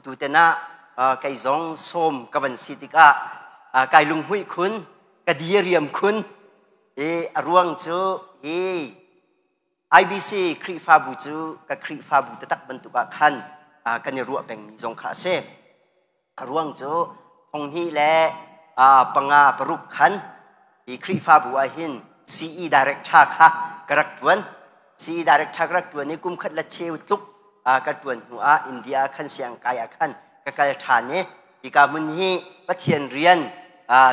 Atu ten ah kei zong sawm ka van si tikah kai lunghmuih khun, ka diriam khun. I a ruang cu hi IBC Khrihfabu cu ka Khrihfabu taktak bantuk ah khan kan i ruah pengmi zong kha a si. A ruang cu thonghnih le panga paruk khan hi Khrihfabu ah hin CE director kha ka rak ṭuan. CE director ka rak ṭuan i kum khat le cheu tluk ka ṭuan hnu ah India ah khan siangkai ah khan ka kal ṭhan i hika hmun hi Pathian rian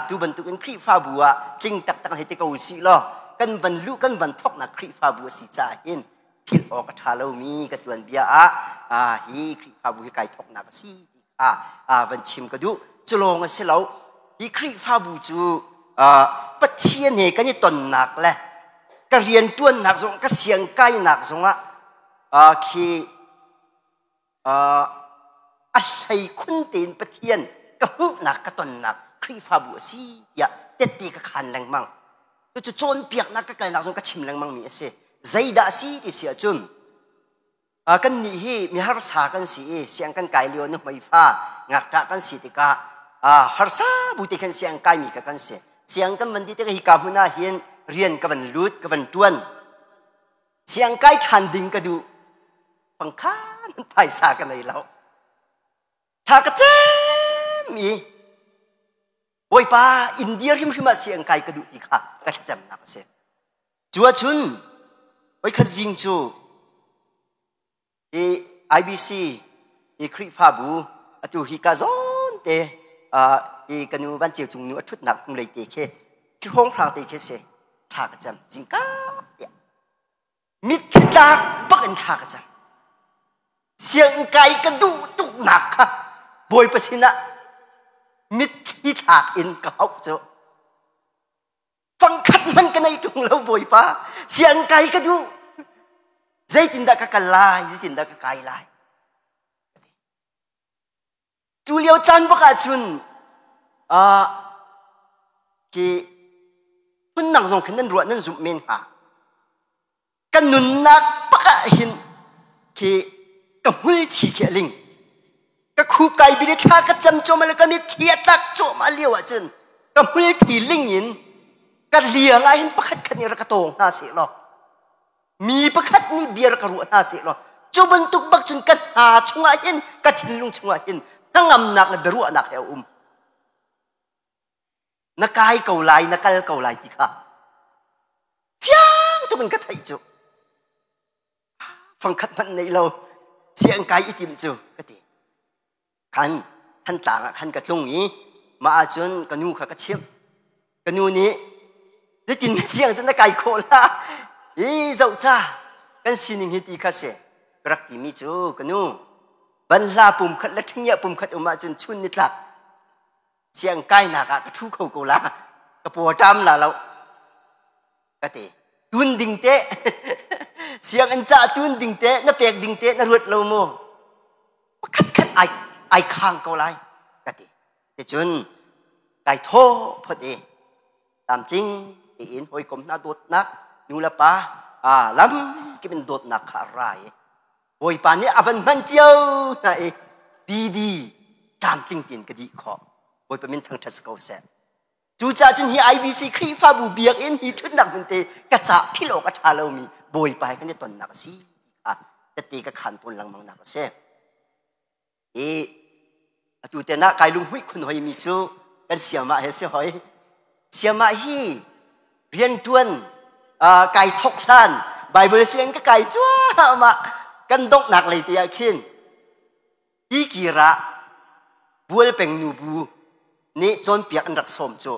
tu bantukin Khrihfabu ah tling taktak hei ti ko usih law kan van luh kan van thawknak Khrihfabu a si caah hin philh awk a ṭha lomi ka tuanbia ah hi Khrihfabu hi kai thawknak a si ti kha van chim ka duh. Cu lawng a si lo. Hi Khrihfabu cu Pathian he kan i tonnak le ka rianṭuannak zong ka siangkainak zongah khi a hleikhun tein Pathian ka hmuhnak ka tonnak Khrihfabu a si tiah tette ka khaan lengmang. Cucu cawnpiaknak ka kalnak zong ka chim lengmangmi a si. Zeidah a si ti si ahcun kannih hi mi harsa kan si i siang kan kai lio nuhmei fa ngakṭah kan si tikah harsa bu te khan siang kaimi kha kan si. Siang kan van ti tikah hika hmun ah hin rian ka van lut ka van ṭuan. Siang kai ṭhan ding ka duh. Pangkhan phaisa ka nei lo. Tha ka cem i Bawipa India hrimhrim ah siang kai ka duh ti kha ka thlacamnak a si. Cu ahcun voikhat zing cu hi IBC hi Khrihfabu atu hi ka zawn te hi kanu Van Ceu Cung nu a ṭhutnak hnulei te khi khi hrawnghrang te khi si thla ka cam zingka tiah mitthli tlak bak in thla ka cam. Sianginn kai ka duh tuknak kha Bawipa sinah mitthli thlak in ka hauh cu. Fangkhat hmanh ka nei ṭung lo Bawipa. Sianginn kai ka duh. Zeitindah ka kal lai, zeitindah ka kai lai. Cu lio caan bak ahcun khi phundang zong khin nan ruah nan zumh men hnga. Ka nunnak bak ah hin khi ka hmulthi khi a ling. Ka khup kai bili thla ka cam cuahmah le ka mitthli a tlak cuahmah lio ahcun ka hmulthi ling in ka liang ah hin pakhat khat nih rak ka tawng hna seh law mi pakhat nih bia rak ka ruah hna seh law cu bantuk bak cun ka hna chungah hin ka thinlung chungah hin hnangamnak le biaruahnak he a um. Na kai ko lai, na kal ko lai ti kha fiang tuk in ka theih cu. Fangkhat hmanh nei lo siang kai i tim cu ka ti. Khan Thantlang ah khan ka tlung i mah ahcun ka nu kha ka chimh. Ka nu nih zeitin siang cu na kai khawh la i zoh ca kan sining hi ti kha si ka rak timi cu ka nu banhla pum khat le ṭhingiah pum khat um ahcun chun nitlak siang kainak ah ka ṭhu kho ko la ka paw ṭam la lo ka ti tun ding te sianginn ca tun ding te na pek ding te na ruat lo mu pakhat khat ai ai khang ko lai ka ti ticun kai thaw phot i tlamtling tiin hawikom hna dawtnak nu le pa lam kip in dawtnak kha a ra i Bawipa nih a van hman cio hna i BD tlamtling tiin ka dih khawh. Bawipa min thangṭhat si ko seh. Cucaah cun hi IBC Khrihfabu biakinn hi ṭhutnak hmun te ka cah philh awk a ṭha lomi Bawipa he kan i tonnak a si ti kha tette ka khaan tawn lengmang nak a si. I atu te nah kai lunghmuih khun hoimi cu kan siamah he si hoi. Siamah hi rianṭuan kai thok hlan Bible siang ka kai cuahmah kan donghnak lei te ah khin tikir ah bual peng nu bu nih cawnpiak an rak sawm cu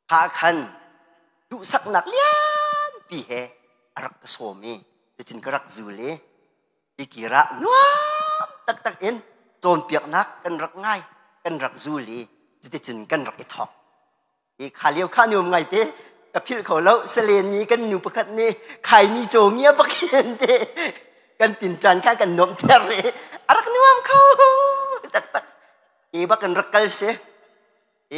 kha khan duhsaknak lianpi he a rak ka sawm i ticun ka rak zul i tikir ah nuam taktak in cawnpiaknak kan rak ngai kan rak zul i cuticun kan rak i thawk. I kha lio kha nuam ngai te ka philh kho lo salen mi kan nu pakhat nih khaini cawmi a bak hin te kan tinṭan kha kan nuamh ter i a rak nuam kho taktak i bak kan rak kal si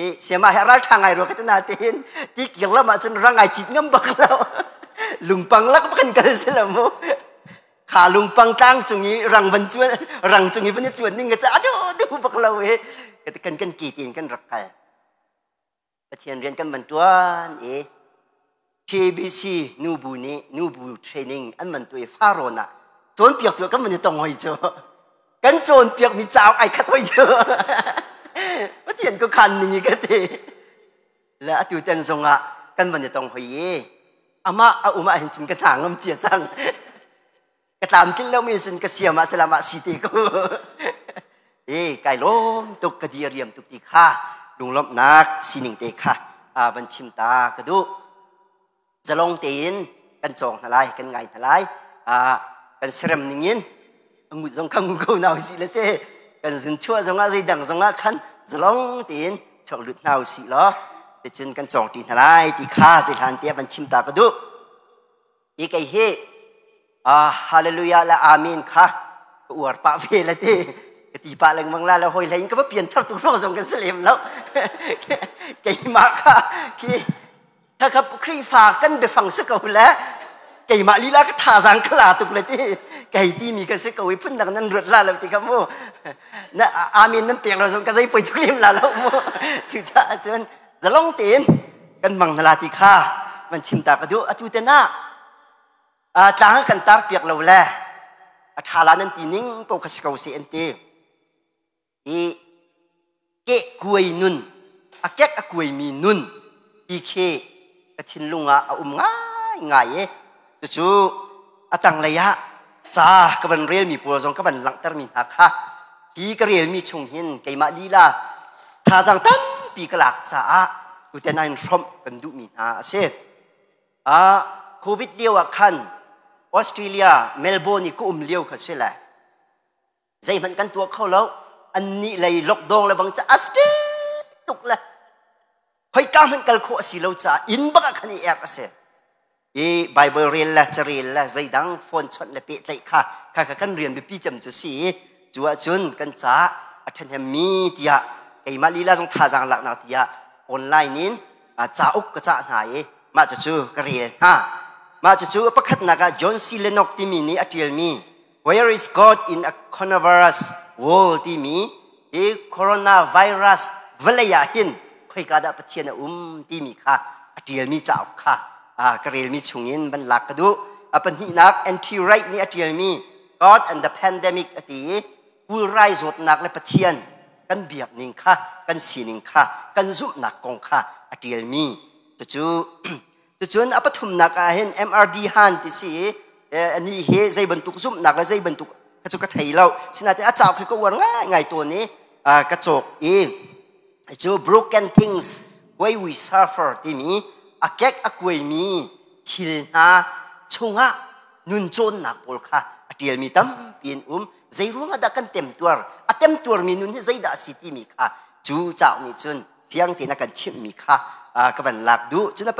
i siama he ral ṭha ngai rua ka ti na tein ti kir lam ah cun rang ai cit ngam bak lo lungpang lak bak kan kal si lo mu. Kha lungpang tlang cung i rang van cuan rang cung i van i cuan ning ka ca du du bak lo i kan kan ke tein kan rak kal. Pathian rian kan van tuan i TBC nubu nih nubu training an van tuah i Farawn ah cawnpiak tu kan van i tong hoi cu. Kan cawnpiak mi cauk ai khat hoi cu. Pathian ko khan ning i ka ti. Le atu ten zong ah kan van i tong hoi i amah a um ah hin cun ka hna ngam cia cang. Ka tlamtlin lomi sin ka siam ah salam ah si te ko. E kai lawm tuk ka dir riam tuk ti kha lunglawmhnak sining te kha van chim ta ka duh. Zalong tein kan cawng hna lai, kan ngai hna lai. Kan serem ningin ngut zong kha ngu ko nau si le te kan zun chuah zong ah zeidang zong ah khan zalong tein chuak lut hna usih law ticun kan cawng ṭi hna lai ti kha zeihlan te van chim ta ka duh. I kei hi hallelujah le amen kha ka uar pah ve le ti ka ti pah lengmang la le hawi hlei in ka va pian thar tu ruang zong kan si lem lo. Keimah kha khi kha kha Khrihfa kan biafang si ko le keimah lila ka thazaang ka la tuk le ti kei ti mi ka si ko i phundang nan ruat la lo ti ka mu na amen nan pek lo zong ka zei poi tuk lem la lo mu. Cucaah cun zalong tein kan mang hna la ti kha van chim ta ka duh. Atu te na tlang kan tar piak lo le a ṭha la nan ti ning ko kha si ko se an ti i ke kuai nun a kek a kuai mi nun ti khi ka thinlung ah a um ngai ngai e. Cucu a tanglei ah ca ka van relmi pawl zong ka van langhtermi hna kha hi ka relmi chung hin keimah lila thazaang tampi ka lak caah tuten ah in hrawmh kan duhmi hna a si. COVID lio ah khan Australia Melbourne i ka um lio kha si le zeihmanh kan tuah kho lo. Annih lei lockdown le bang ca a tuk le khoika hmanh kal khawh a si lo caah inn bak ah khan i ek a si i Bible rel le carel le zeidang phone chawnh le pehtlaih kha kha kha kan rian biapi cem cu si i cu ahcun kan caah a ṭhahnemmi tiah keimah lila zong thazaang laknak tiah online in cauk ka cah hna i mah cucu ka rel hna. Mah cucu pakhatnak ah John C. Lennox timi nih a ṭialmi Where is God in a Coronavirus World timi hi coronavirus vawlei ah hin khoika dah Pathian a um timi kha a ṭialmi cauk kha ka relmi chungin van lak ka duh. A pahnihnak N.T. Wright nih a ṭialmi God and the Pandemic a ti i pulrai zawtnak le Pathian kan biak ning kha kan sining kha kan zumhnak kong kha a ṭialmi cucu. Cucun a pathumnak ah hin MRD Han ti si i anih hi zei bantuk zumhnak le zei bantuk kha cu ka thei lo. Sinain a cauk hi ka uar ngaingai tawn i ka cawk i cu Broken Things Why We Suffer timi a kek a kuaimi thil hna chungah nun cawnnak pawl kha a ṭialmi tampi an um. Zei ruangah dah kan temtuar? A temtuarmi nun hi zeidah a si timi kha cu cauk nih cun fiang tein a kan chimhmi kha ka van lak duh. Cun a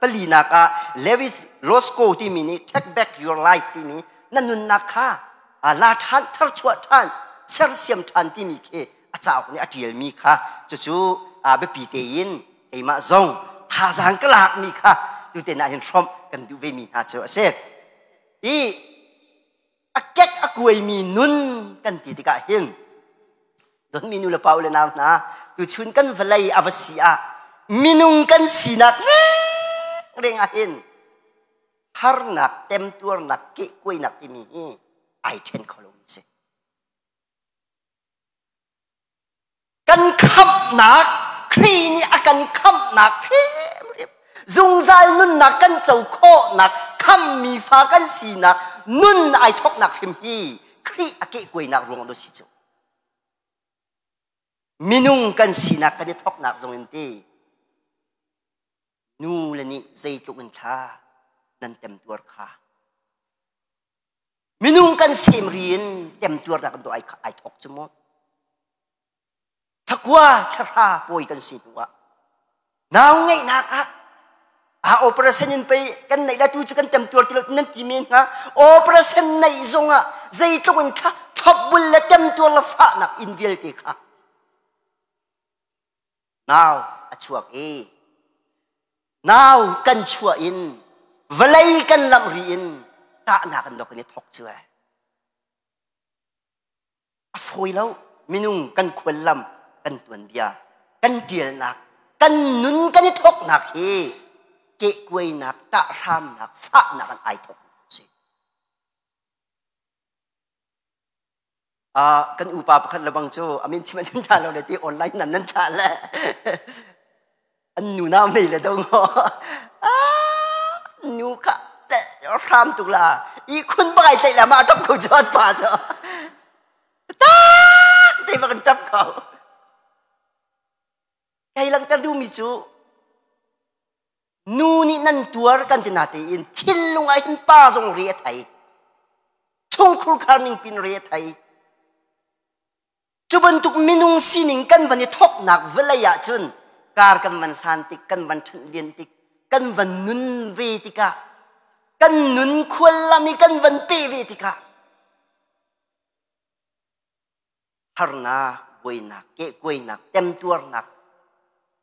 palinak ah Lewis Roscoe timi nih Take Back Your Life timi na nunnak kha la ṭhan, tharchuah ṭhan, sersiam ṭhan timi khi a cauk nih a ṭialmi kha cucu biapi tein keimah zong thazaang ka lakmi kha tuten ah hin hrawmh kan duh vemi hna cu a si. I a kek a kuaimi nun kan ti tikah hin donmi nu le pa u le nau hna, tuchun kan vawlei a va si ah minung kan sinak reng ah hin harnak temtuarnak kehkuainak timi hi ai ṭhen kho lomi si. Kan khamhnak Khrih nih a kan khamhnak hrimhrim zungzal nunnak kan co khawhnak khammi fa kan sinak nun ai thawknak hrim hi Khrih a kehkuainak ruang do si cu. Minung kan sinak kan i thawknak zong in ti nu le nih zeitluk in thla nan temtuar kha minung kan sem ri in temtuarnak kan tuah ai thawk cu mu. Thakua thlahra pawi kan si hnu ah nau ngeihnak ah a operation in pei kan neih la tu cu kan temtuar ti lo nan ti men hnga. Operation neih zong ah zeitluk in thla thlopbul le temtuar le fahnak in vialte kha nau a chuak i nau kan chuah in vawlei kan lamh ri in. Ṭahnak in dok in i thok cu e. A fawi lo. Minung kan khuallam, kan tuanbia, kan ṭialnak, kan nun kan i thoknak hi kehkuainak, ṭahhramnak, fahnak in ai thok si. Kan upa pakhat le bang cu amin chim chim tha lo le ti online nan nan thlah le an nu nau nei le do ngo nu kha hram tuk la i khun bakai tlaih la ma tap ko chon pa cho ta te ma kan tap ko kai langter du mi cu Nu nih nan tuar kan ti natein thinlung ah hin pa zong re a thei. Chungkhur khar ning pin re a thei. Cu bantuk minung sining kan van i thoknak vawlei ah cun kar kan van hlan tik, kan van ṭhanh lian tik, kan van nun ve tikah, kan nun khuallam i kan van pe ve tikah harnak, buainak, kehkuainak, temtuarnak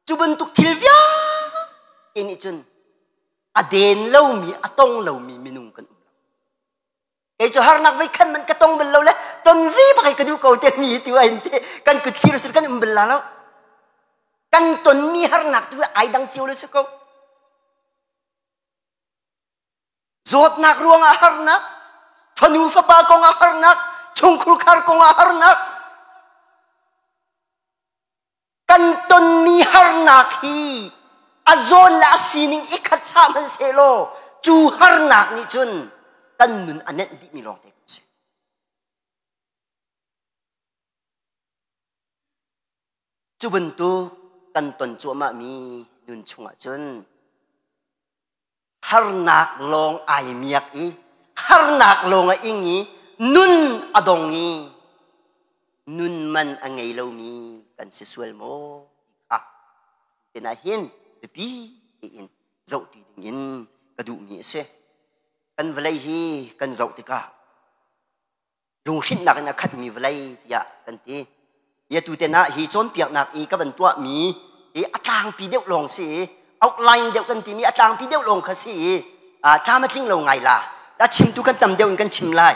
cu bantuk thil vialte nih cun a den lomi, a tong lomi minung kan um lo. Kei cu harnak voi khan man ka tong bal lo le ton vi bak ka duh ko te mi tu ai te kan kut thlir sur kan um bal la lo. Kan tonmi harnak tu ai dang cio le si ko. Zawtnak ruangah harnak, fanu fapa kongah harnak, chungkhur khar kongah harnak. Kan tonmi harnak hi a zawn le a sining i khat hlah hmanhsehlaw cu harnak nih cun kan nun a nenh dihmi lawngte kan si. Cu bantuk kan ton cuahmahmi nun chungah cun harnak lawng ai miak i harnak lawng a ing i nun a dong i nun man a ngei lomi kan si sual maw ti kha tenah hin biapi tein zohti ding in ka duhmi a si. Kan vawlei hi kan zoh tikah lunghrinhnak in a khatmi vawlei tiah kan ti. Hi atu te nah hi cawnpiaknak i ka van tuahmi hi a tlangpi deuh lawng si i outline deuh kan timi a tlangpi deuh lawng kha si i tlam a tling lo ngai la. A chimtu kan tam deuh in kan chim lai.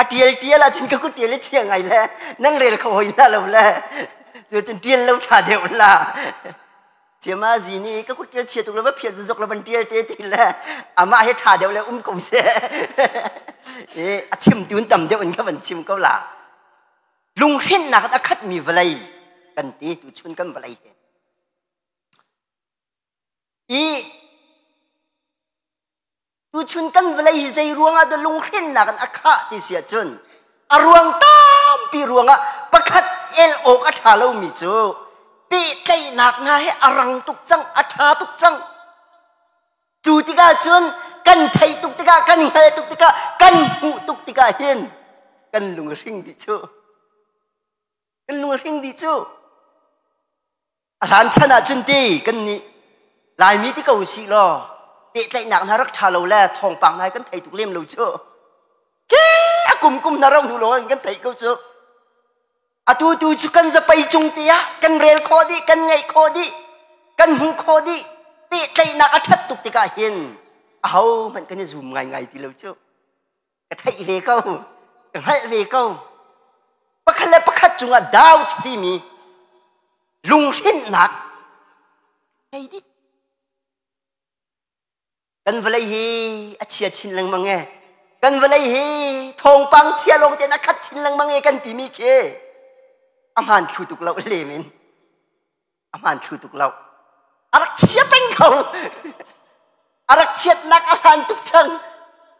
A tial tial ahcun ka kut tial i chia ngai le nan rel kho hoi na lo le cu cun tial lo tha deuh la. Ciama zi nih ka kut tial chia tuk le va phiat zok le van tial te ti le amah he tha deuh le um ko seh. E a chim tu tam deuh in ka van chim ko la. Lunghrinnak a khatmi vawlei kan ti tu chun kan vawlei he. I Tuchun kan vawlei hi zei ruangah dah lunghrinnak in a khah ti si ahcun a ruang tampi ruangah pakhat el awk a ṭha lomi cu pehtlaihnak hna hi a rang tuk cang, a ṭha tuk cang. Cu tikah cun kan theih tuk tikah, kan hngalh tuk tikah, kan hmuh tuk tikah hin kan lung a hring dih cu. Kan lung a hring dih cu. A hlan chan ahcun ti kan nih Laimi ti ko usih law pehtlaihnak hna rak ṭha lo le thawngpang hna kan thei tuk lem lo cu. Ke a kum kum hna rau hnu lawng kan theih ko cu. Atu tu cu kan zapei cung te ah kan rel khawh dih, kan ngaih khawh dih, kan hmuh khawh dih. Pehtlaihnak a ṭhat tuk tikah hin aho hmanh kan i zum ngaingai ti lo cu. Ka theih ve ko, ka hngalh ve ko. Pakhat le pakhat cungah doubt timi lunghrinhnak ngei dih. Kan vawlei hi a chia chin lengmang e. Kan vawlei hi thawngpang chia lawng tein a khat chin lengmang e kan timi khi a hmaan thlu tuk lo lem in. A hmaan thlu tuk lo. A rak chia peng ko. A rak chiatnak a hlan tuk cang.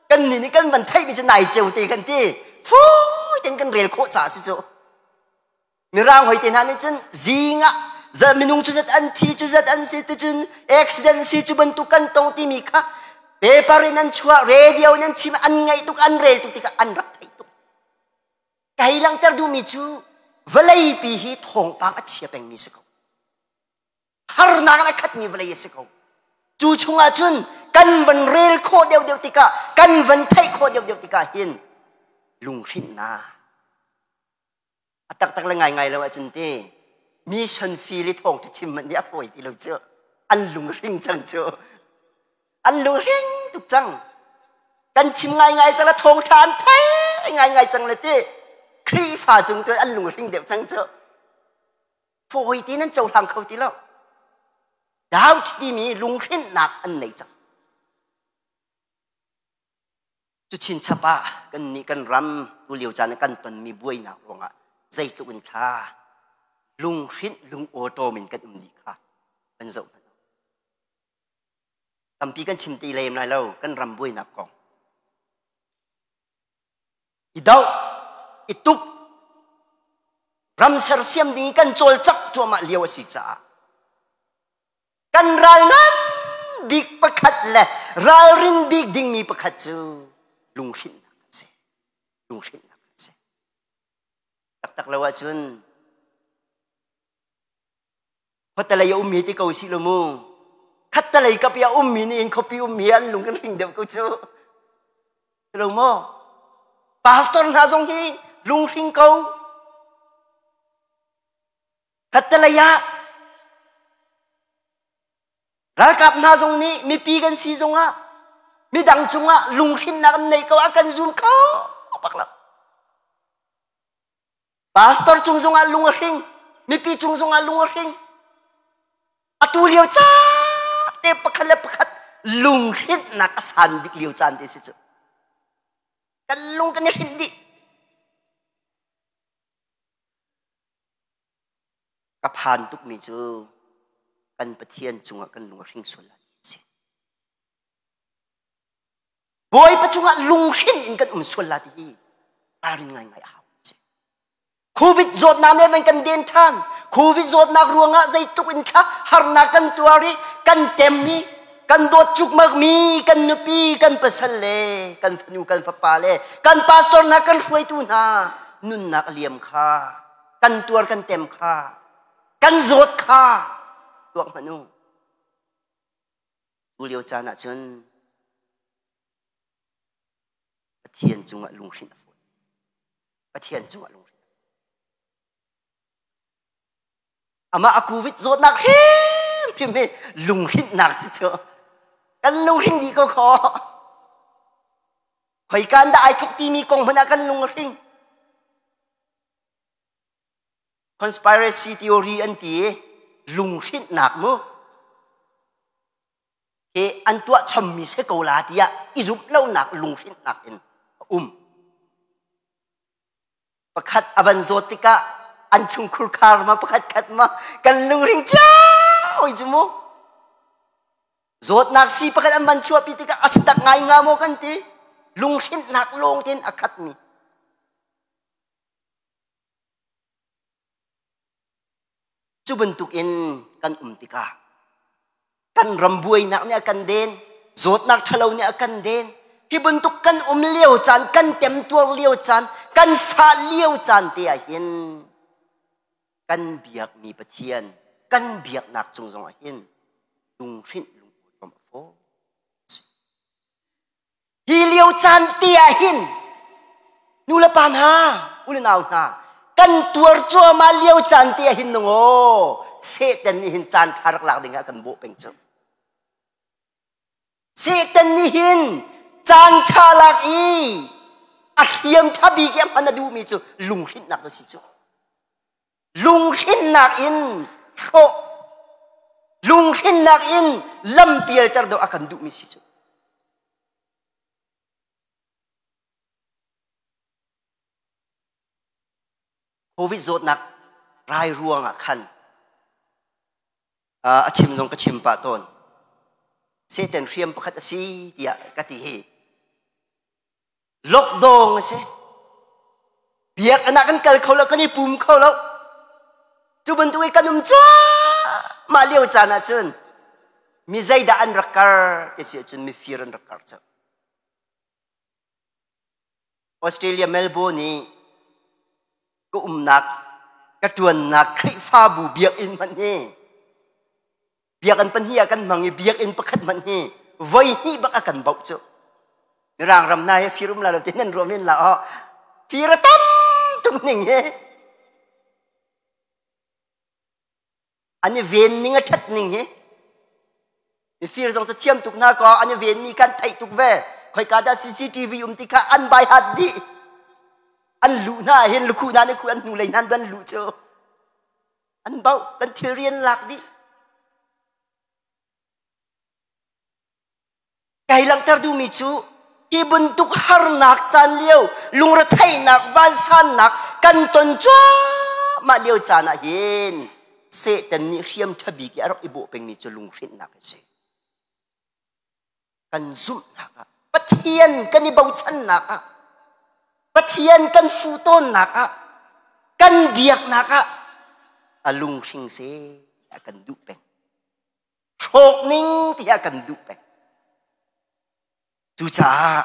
Kan nih nih kan van theihmi cu nai ceu te kan ti. Fu ten kan rel khawh caah si cu. Mirang hoi te hna nih cun zing ah za minung cu zat an thi cu zat an si ti cun accident si cu bantuk kan tong timi kha paper in an chuah radio in an chim an ngaih tuk an rel tuk tikah an rak theih tuk. Ka hei langhter duhmi cu vawleipi hi thawngpang a chia pengmi si ko. Harnak in a khatmi vawlei a si ko. Cu chungah cun kan van rel khawh deuhdeuh tikah, kan van theih khawh deuhdeuh tikah hin lunghrinhnak a taktak le ngaingai lo ahcun te mission field i thawngṭha chim hmanh nih a fawi ti lo cu. An lunghring cang cu. An lunghring tuk cang. Kan chim ngaingai cang le thawngṭha an thei ngaingai cang le ti Khrihfa cung tu an lung hring deuh cang cu. Fawi ti nan cohlang kho ti lo. Doubt timi lunghrinhnak an nei cang. Cu chinchap ah kan nih kan ram tu lio caan kan tonmi buainak ruangah zeitluk in thla lunghrinh lungawṭawm in kan um dih kha kan zoh hmanh. Tampi kan chim ti lem lai lo kan ram buainak kong. I doh, i tuk, ram sersiam ding kan cawlcangh cuahmah lio a si caah kan ral ngan bik pakhat le ralrin bik dingmi pakhat cu lunghrinhnak a si. Lunghrinhnak a si. Taktak lo ahcun khuatelei a ummi ti ko si lo mu. Khattelei kap i a ummi nih in khuapi ummi an lung kan hring deuh ko cu. Lo maw? Pastor hna zong hi lunghring ko. Khattelei ah ralkap hna zong nih mipi kan si zongah midang cungah lunghrinnak an nei ko a kan zum kho bak lo. Pastor cung zongah lung a hring, mipi cung zongah lung a hring. Atu lio caan te pakhat le pakhat lunghrinhnak a san bik lio caan te si cu. Kan lung kan i hrinh dih. Ka phan tukmi cu kan Pathian cungah kan lung a hring sual lai ti a si. Bawipa cungah lunghrinh in kan um sual la ti hi ralrin ngaingai a hau si. Covid zawtnak nih van kan den ṭhan. Covid zawtnak ruangah zeitluk in thla harnak kan tuar i kan tem i kan dawt cukmak mi kan nupi kan pasal le kan fanu kan fapa le kan pastor hna kan hruaitu hna nunnak liam kha kan tuar kan tem kha kan zawt kha tuak hmanh u. Tu lio caan ahcun Pathian cungah lunghrinh a fawi. Pathian cungah lunghrinh. Amah a covid zawtnak hrimhrim hi lunghrinhnak si cu. Kan lunghring dih ko kho. Khoikan dah ai thok timi kong hmanh ah kan lung a hring. Conspiracy theory an ti i lunghrinhnak mu. Hi an tuah chommi si ko la tiah i zumh lonak lunghrinhnak in a um. Pakhat a van zawt tikah an chungkhur khar ma pakhat khat ma kan lungring cio cu mu. Zawtnak si pakhat an van chuahpi tikah a si tak ngai nga maw kan ti. Lunghrinhnak lawng tein a khatmi. Cu bantukin kan um tikah kan ram buainak nih a kan den, zawtnak ṭhalo nih a kan den. Hi bantuk kan um lio caan, kan temtuar lio caan, kan fah lio caan te ah hin kan biakmi Pathian, kan biaknak cung zong ah hin lunghrinh lungawṭawm a fawi. Hi lio caan te ah hin nu le pa hna, u le nau hna, kan tuar cuahmah lio caan te ah hin nungaw Satan nih hin caan ṭha rak lak ding ah kan bawh peng cu. Satan nih hin caan ṭha lak i a hliam ṭha bik i a hman a duhmi cu lunghrinhnak a si cu. Lunghrinnak in hrawh, lunghrinnak in lampialter dawh a kan duhmi si cu. Covid zawtnak rai ruangah khan a chim zong ka chim pah tawn. Satan hriam pakhat a si tiah ka ti hi. Lockdown a si. Biakinn ah kan kal kho lo, kan i pum kho lo. Cu bantuk i kan um cuahmah lio caan ah cun mi zeidah an rak kar ti si ahcun mifir an rak kar cang. Australia Melbourne i ka umnak ka ṭuannak Khrihfabu biakinn hmanh hi biakinn pahnih ah kan hmang i biakinn pakhat hmanh hi voi hnih bak a kan bauh cu. Mirang ram hna hi fir um la lo ti nan ruam in la oh fir a tam tuk ning hi an i ven ning a ṭhat ning hi mifir zong cu thiam tuk hna kaw an i venmi kan theih tuk ve. Khoika dah CCTV um ti kha an bai hat dih. An luh hna hin lukhuh hna nih khu an hnu lei hna an luh cu. An bauh kan thilri an lak dih. Kai langhter duhmi cu hi bantuk harnak caan lio lungretheihnak vansannak kan ton cuahmah lio caan ah hin Satan nih hriam ṭha bik i a rak i bawh pengmi cu lunghrinhnak a si. Kan zumhnak ah Pathian kan i bochannak ah Pathian kan fuh tawnnak ah kan biaknak ah a lunghring seh a kan duh peng. Hrawk ning tiah kan duh peng. Cucaah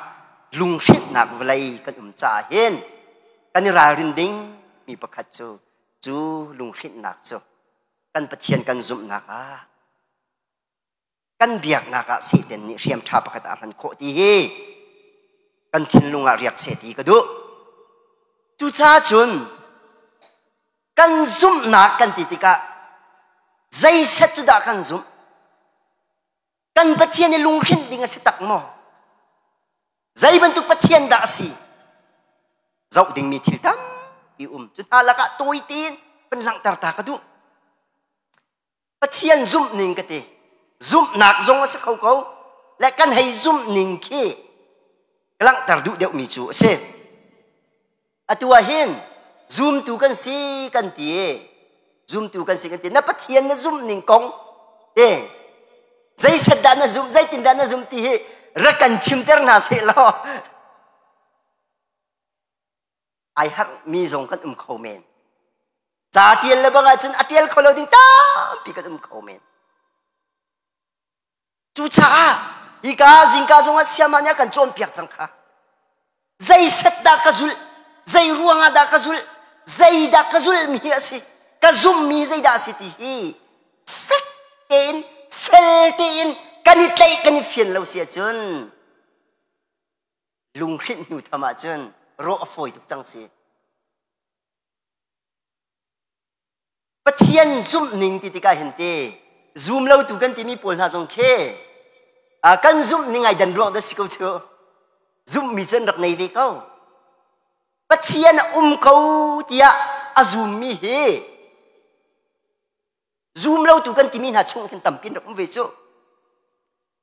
lunghrinhnak vawlei kan um caah hin kan i ralrin ding mi pakhat cu cu lunghrinhnak cu kan Pathian kan zumhnak ah kan biaknak ah Satan nih hriam ṭha pakhat ah hman khawh ti hi kan thinlung ah riak seh ti ka duh. Cucaah cun kan zumhnak kan ti tikah zeiset cu dah kan zumh? Kan Pathian i lunghrinh ding a si tak maw? Zei bantuk Pathian dah a si? Zoh dingmi thil tampi um. Cu hna lakah tawi tein kan langhter ta ka duh. Pathian zumh ning ka ti. Zumhnak zong a si kho ko. Le kan hei zumh ning khi ka langhter duh deuhmi cu a si. Atu ah hin zumtu kan si kan ti. Zumtu kan si kan ti. Na Pathian na zumh ning kong te zeiset dah na zumh, zeitin dah na zumh ti hi rak kan chimter hna seh law ai harh mi zong kan um kho men. Ca ṭial le bang ahcun a ṭial kho lo ding tampi kan um kho men. Cucaah hika zingka zongah siama nih a kan cawnpiak cang kha. Zei set dah ka zulh? Zei ruangah dah ka zulh? Zei dah ka zulhmi hi a si? Ka zumhmi zeidah a si ti hi fek tein, fel tein kan i tlaih kan i fian lo si ahcun lunghrinh hnu tham ahcun rawh a fawi tuk cang si. Pathian zumhning ti tikah hin te zum lotu kan timi pawl hna zong khi kan zumhning ai dan ruang dah si ko cu. Zumhmi cu an rak nei ve ko. Pathian a um ko tiah a zummi hi zum lotu kan timi hna chung hin tampi an rak um ve cu.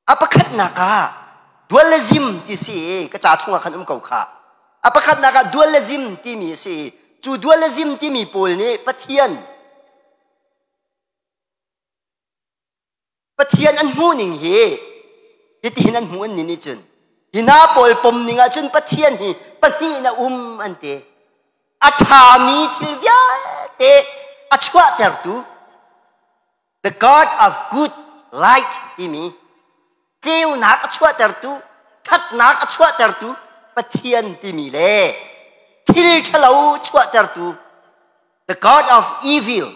A pakhatnak ah dualism ti si i ka ca chungah khan um ko kha. A pakhatnak ah dualism timi a si i cu dualism timi pawl nih Pathian Pathian an hmuh ning hi hitihin an hmuh an ni nih cun hi hna pawl pom ning ah cun Pathian hi pahnih in a um an ti. A ṭhami thil vialte a chuahtertu The God of good light timi ceunak a chuahtertu, ṭhatnak a chuahtertu Pathian timi le thil ṭhalo chuahtertu the God of evil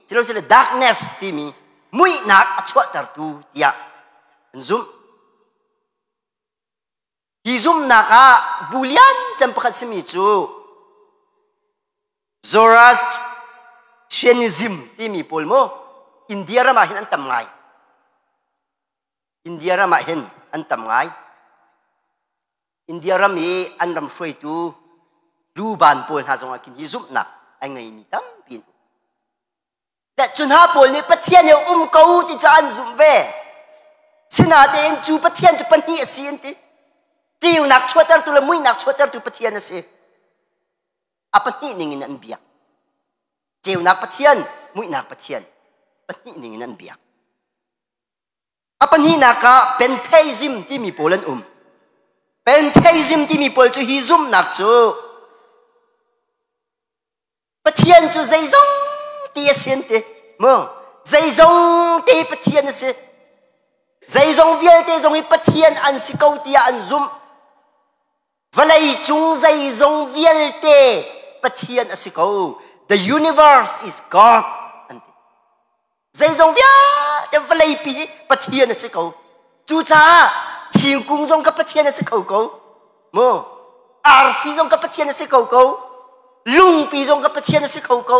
silosile darkness timi muihnak a chuahtertu tiah an zumh. Hi zumhnak ah bu lian cem pakhat simi cu Zoroastrianism timi pawl mu India ram ah hin an tam ngai. India ram ah hin an tam ngai. India ram i an ram hruaitu luban pawl hna zongah khin hi zumhnak a ngeimi tampi an um. Le cu hna pawl nih Pathian hi um ko ti cu an zumh ve. Sinatein cu Pathian cu pahnih a si an ti. Ceunak chuahtertu le muihnak chuahtertu Pathian a si. A pahnih ning in an biak. Ceunak Pathian, muihnak Pathian. Pahnih ning in an biak. A pahnihnak ah Pantheism timi pawl an um. Pantheism timi pawl cu hi zumhnak cu Pathian cu zeizong ti a si an ti. Mu zeizong te Pathian a si. Zeizong vialte zong hi Pathian an si ko tiah an zumh. Vawlei cung zeizong vialte Pathian a si ko. The universe is God an ti. Zeizong vialte vawleipi hi Pathian a si ko. Cucaah thingkung zong ka Pathian a si kho ko. Mu arfi zong ka Pathian a si kho ko. Lungpi zong ka Pathian a si kho ko.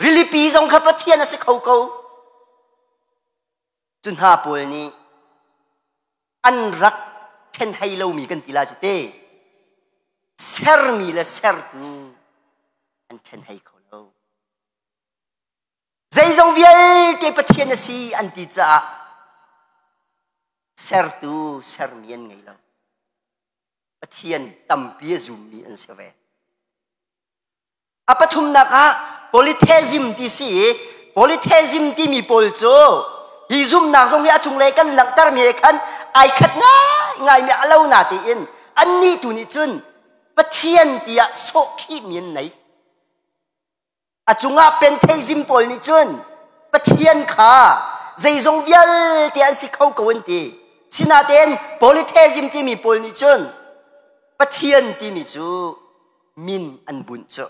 Rilipi zong kha Pathian a si kho ko. Cu hna pawl nih An rak ṭhenhei lomi kan ti la cu te. Sermi le sertu an ṭhenhei kho lo. Zeizong vialte Pathian a si an ti caah sertu sermi an ngei lo. Pathian tampi a zummi an si ve. A pathumnak ah polytheism ti si i polytheism timi pawl cu hi zumnak zong hi a cunglei kan langhtermi he khan ai khat ngaingaimi a lo na tiin annih tu nih cun Pathian tiah sawhkhihmi an nei. A cungah Pentheism pawl nih cun Pathian kha zeizong vialte an si kho ko an ti. Sinain polytheism timi pawl nih cun Pathian timi cu min an bunh cu.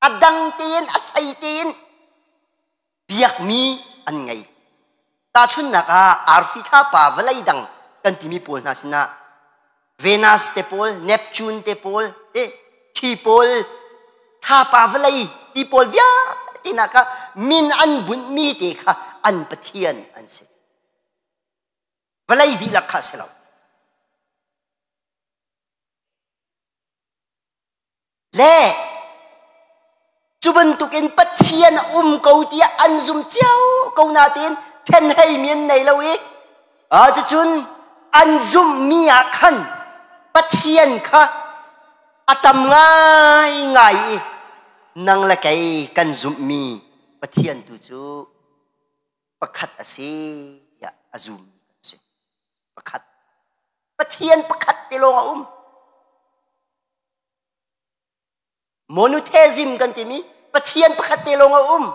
A dang tein a hlei tein biakmi an ngei. Tahchunhnak ah arfi thlapa vawlei dang kan timi pawl hna sinah Venus te pawl, Neptune te pawl, te khi pawl, thlapa vawlei ti pawl vialte hna kha min an bunhmi te kha an pathian an si. Vawlei dihlak kha a si lo. Le cu bantukin Pathian a um ko tiah an zum cio ko nain ṭhenheimi an nei lo i cucun an zumhmi ah khan Pathian kha a tam ngaingai i nang le kei kan zumhmi Pathian tu cu pakhat a si tiah a zummi kan si. Pakhat. Pathian pakhat te lawng a um. Monotheism kan timi Pathian pakhat te lawng a um.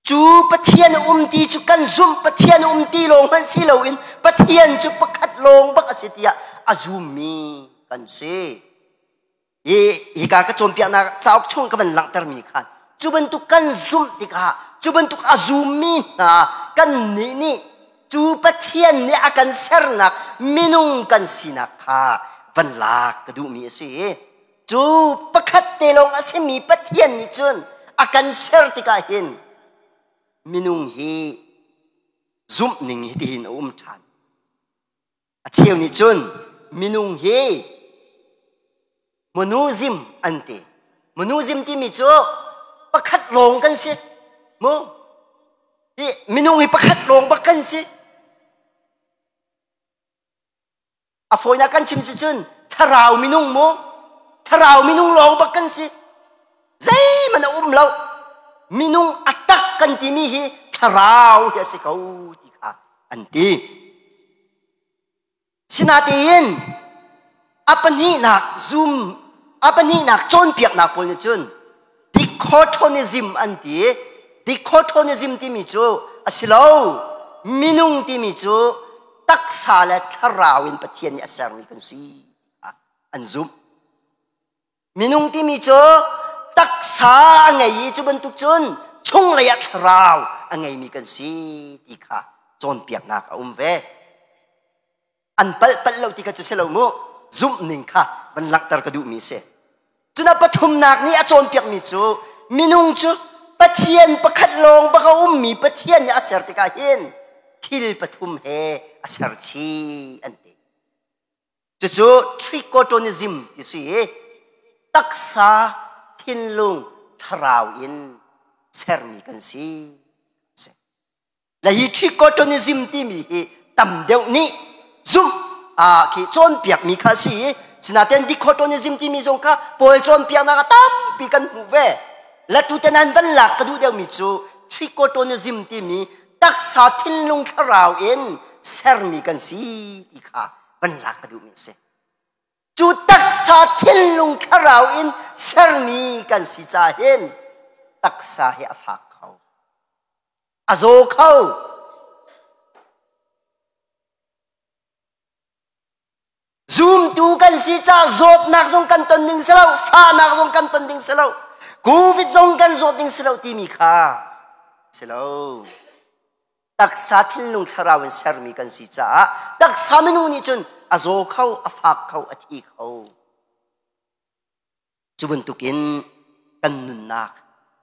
Cu Pathian um ti cu kan zumh Pathian um ti lawng hmanh si loin Pathian cu pakhat lawng bak a si tiah a zummi kan si. Hi hika ka cawnpiaknak cauk chung ka van langhtermi khan cu bantuk kan zumh tikah cu bantuk a zummi hna kan nih nih cu Pathian nih a kan sernak minung kan sinak kha van lak ka duhmi a si. Cu pakhat te lawng a simi Pathian nih cun a kan ser tikah hin minung hi zumh ning hi tihin a um ṭhan. A cheu nih cun minung hi monoism an ti. Monoism timi cu pakhat lawng kan si. Mu? Hi minung hi pakhat lawng bak kan si. A fawinak kan chim si cun thlarau minung mu? Thlarau minung lawng bak kan si. Zeihmanh a um lo. Minung a tak kan timi hi thlarau hi a si ko ti kha an ti. Sinatein a pahnihnak zum a pahnihnak cawnpiaknak pawl nih cun dichotomism an ti. Dichotomism timi cu a si lo. Minung timi cu taksa le thlarau in Pathian nih a sermi kan si an zumh. Minung timi cu taksa a ngei i cu bantuk cun chunglei ah thlarau a ngeimi kan si ti kha cawnpiaknak a um ve. An palh palh lo ti kha cu si lo mu. Zumh ning kha van langhter ka duhmi si. Cun a pathumnak nih a cawnpiakmi cu minung cu Pathian pakhat lawng bak a ummi Pathian nih a ser tikah hin thil pathum he a ser chih an ti. Cucu trichotonism ti si i taksa, thinlung, thlarau in sermi kan si. Le hi trichotonism timi hi tam deuh nih zumh khi cawnpiakmi kha si i sinaten dichotonism timi zong kha Paul cawnpiaknak ah tampi kan hmuh ve. Le tuten an van lak ka duh deuhmi cu trichotonism timi taksa thinlung thlarau in sermi kan si ti kha van lak ka duhmi a si. Cu taksa thinlung thlarau in sermi kan si ca hin taksa hi a fak kho. A zaw kho. Zumtu kan si ca zawtnak zong kan ton ding si lo, fahnak zong kan ton ding si lo, COVID zong kan zawt ding si lo timi kha si lo. Taksa thinlung thlarau in sermi kan si caah taksa minung nih cun a zaw kho, a fak kho, a thi kho. Cu bantukin kan nunnak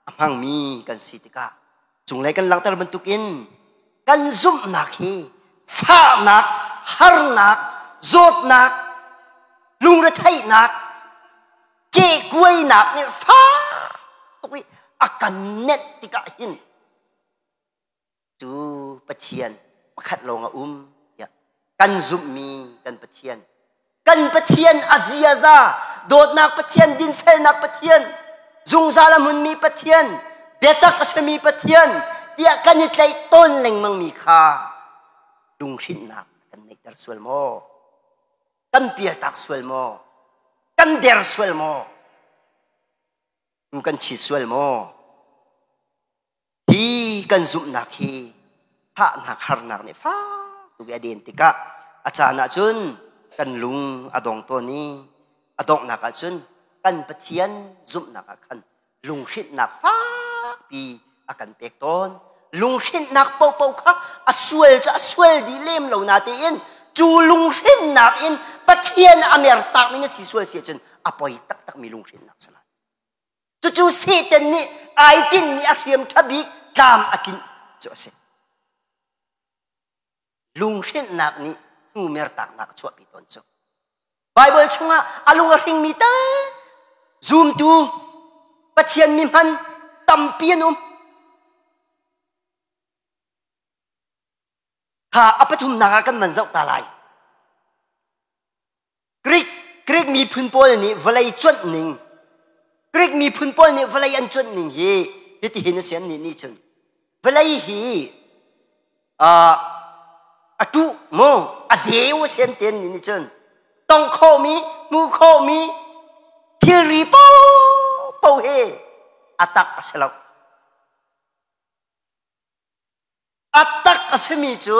a hmangmi kan si tikah Cunglei kan langhter bantukin kan zumhnak hi fahnak, harnak, zawtnak, lungretheihnak, kehkuainak nih fak tuk i a kan nenh tikah hin cu Pathian pakhat lawng a um tiah kan zumhmi kan Pathian kan Pathian a ziaza dawtnak Pathian dinfelnak Pathian zungzal a hmunmi Pathian biatak a simi Pathian tiah kan i tlaih tawn lengmangmi kha lunghrinhnak kan neihter sual maw kan pialtak sual maw kan der sual maw nu kan chi sual maw Hi kan zumhnak hi fahnak harnak nih fak tuk i a den tikah a caan ahcun kan lung a dong tawn i a donghnak ahcun kan Pathian zumhnak ah khan lunghrinhnak fakpi a kan pek tawn. Lunghrinhnak paohpaoh kha a sual cu a sual dih lem lo natein cu lunghrinhnak in Pathian a mertakmi na si sual si ahcun a poi taktakmi lunghrinhnak si lai. Cucu Satan nih ai tinhmi a hriam ṭha bik tlam a tlinh cu a si. Lunghrinhnak nih hnu mertaknak a chuahpi tawn cu. Baibal chungah a lung a hringmi tal zumtu Pathian mi hman tampi an um. Kha a pathumnak ah kan van zoh ta lai. Greek Greek miphun pawl nih vawlei cuanh ning Greek miphun pawl nih vawlei an cuanh ning hi hitihin a si an nih nih cun vawlei hi a tuh mu a deu a si an ti an nih nih cun tong khawhmi hmu khawhmi thilri paohpaoh hi a tak a si lo A tak a simi cu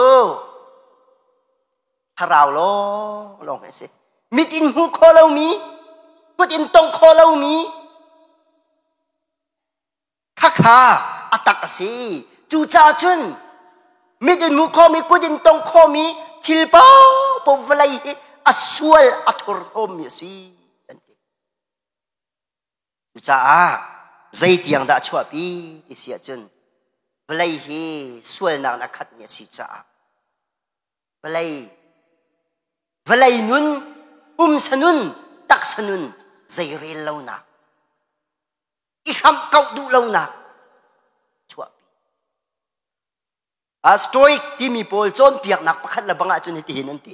thlarau lawnglawng a si. Mit in hmuh khawh lomi, kut in tongh khawh lomi, khakha a tak a si. Cucaah cun mit in hmuh khawhmi, kut in tongh khawhmi thil paohpaoh vawlei hi a sual a thurhnawmmi a si an ti. Cucaah zeitiang dah a chuahpi ti si ahcun vawlei hi sualnak in a khatmi a si caah vawlei vawlei nun pumsa nun taksa nun zeirel lonak i hramh kauh duh lonak chuahpi. A Stoic timi pawl cawnpiaknak pakhat le bang ahcun hitihin an ti.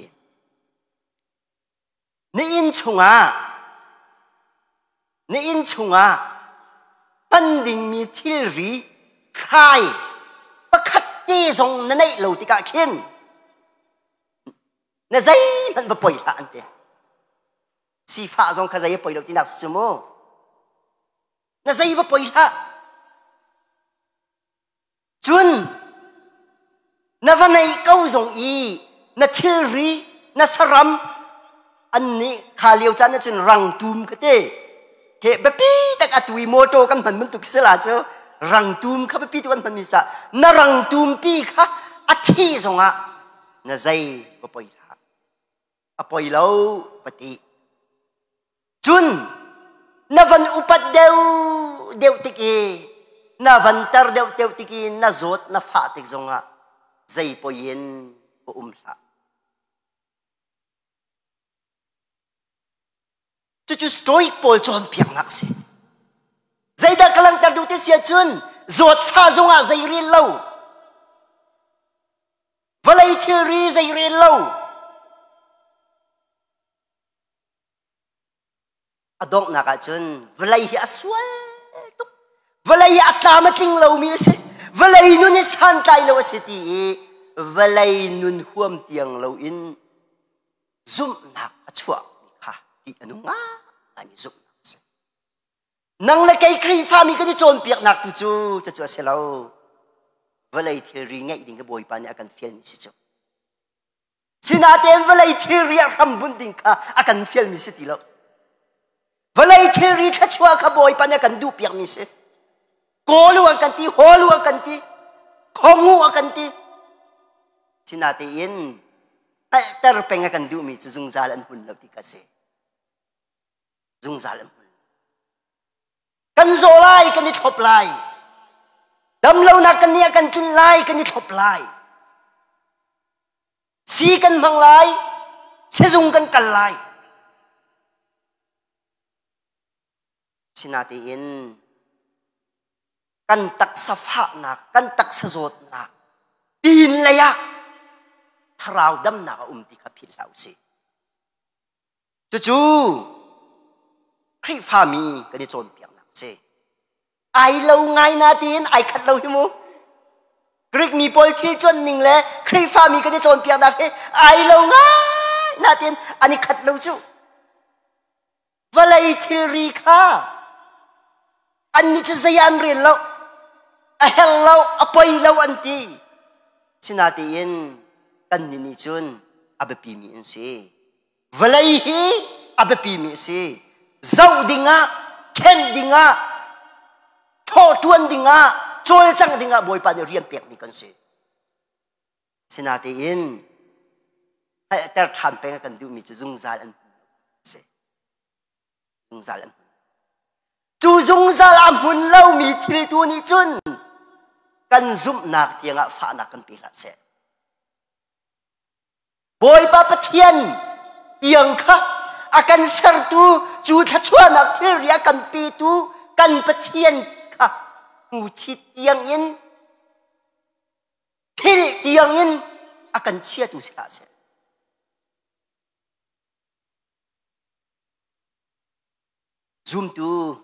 Na inn chungah na inn chungah hman dingmi thilri hrai pakhat te zong na neih lo tikah khin na zeihmanh va poi hlah an ti. Sifah zong kha zei a poi lo tinak si cu mu. Na zei va poi hlah. Cun na va neih ko zong i na thilri na saram an nih kha lio caan ahcun rangtum kha te he biapi tak atu i motor kan hman bantuk si la cu rangtum kha biapi tu kan hman mi sa na rangtum pi kha a thi zongah na zei va poi hlah a poi lo va ti Cun na van upat deuh deuh tik i na van tar deuh deuh tik i na zawt na fah tik zongah zei poi in va um hlah. Cucu Stoic pawl cawnpiaknak a si. Zeidah ka langhter duh ti si ahcun zawtfah zongah zei rel lo. Vawlei thilri zei rel lo. A donghnak ahcun vawlei hi a sual tuk. Vawlei hi a tlam a tling lomi a si. Vawlei nun hi santlai lo a si ti i vawlei nun huam tiang loin zumhnak a chuahmi kha ṭih a nung ngaimi zumhnak a si. Nang le kei Khrihfami kan i cawnpiaknak tu cu cucu a si lo. Vawlei thilri ngeih ding hi Bawipa nih a kan fialmi si cu. Sinain vawlei thilri a hram bunh ding kha a kan fialmi si ti lo. Vawlei thilri thluachuah kha Bawipa nih a kan duhpiakmi si. Kawl u an kan ti, hawl u an kan ti, khong u a kan ti. Sinain hngalhter peng a kan duhmi cu zungzal an hmun lo ti kha si. Zungzal an hmun. Kan zaw lai, kan i thlop lai. Damlonak kan nih a kan tlun lai, kan i thlop lai. Si kan hmang lai, sizung kan kal lai. Sinatein kan taksa fahnak, kan taksa zawtnak pin lei ah thlarau damnak a um ti kha philh hlah usih. Cucu Khrihfami kan i cawnpiaknak a si. Ai lo ngai na tiin ai khat lo hi mu. Greek mi pawl thil cuanh ning le Khrihfami kan i cawnpiaknak hi ai lo ngai na tiin an i khat lo cu. Vawlei thilri kha annih cu zei an rel lo, a her lo, a poi lo an ti. Sinatein kannih nih cun a biapimi an si. Vawlei hi a biapimi a si. Zoh dingah, khenh dingah, thawh ṭuan dingah, cawlcangh dingah Bawipa nih rian pekmi kan si. Sinatein hngalhter ṭhan peng a kan duhmi cu zungzal an hmun lo si. Zungzal an hmun. Cu zungzal a hmun lomi thil tu nih cun kan zumhnak tiangah fahnak kan pe hlah seh. Bawipa Pathian tiang kha a kan sertu cu thluachuahnak thilri a kan petu kan Pathian kha hmuchit tiangin philh tiangin a kan chiatu si hlah seh. Zumtu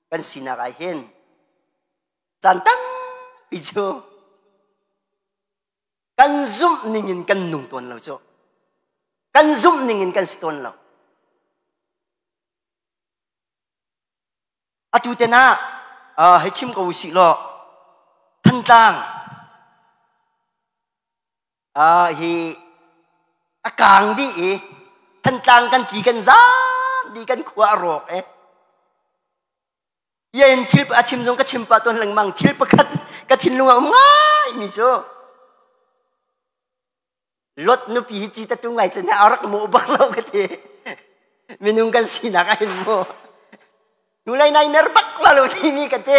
kan sinak ah hin caan tampi cu kan zumh ningin kan nung tawn lo cu. Kan zumh ningin kan si tawn lo. Atu te na hei chim ko usih law Thantlang hi a kaang dih i Thantlang kan tli kan zaam dih kan khua a rawk e. Ien thil a chim zong ka chim pah tawn lengmang thil pakhat ka thinlung a um ngai mi cu Lot nupi hi ci tatu ngai cun a rak mawh bak lo ka ti. Minung kan sinak ah hin mu. Hnulei nai mer bak la lo timi ka ti.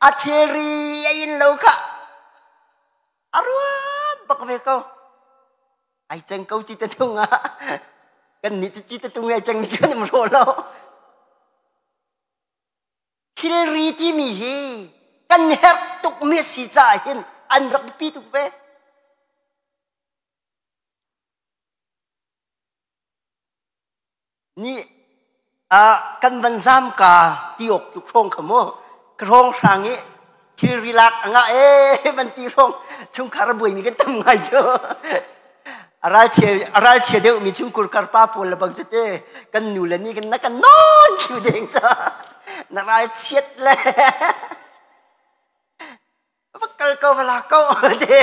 A thilri a in lo kha a ruat bak ve ko. Ai ceng ko ci tatung ah. Kan nih cu ci tatung ai ceng mi cu kan um ro lo. Thilri timi hi kan herh tukmi a si caah hin an rak biapi tuk ve. Ni kan van zam ka ti awk tluk hrawng kha mu ka hrawng hrang i thilri lak a ngah ee van ti hrawng chungkhar a buaimi kan tam ngai cu. A ralchia deuhmi chungkur karpa pawl le bang cu te kan nu le ni kan na kan nawn thlu deng ca na ralchiat le va kal ko va la ko te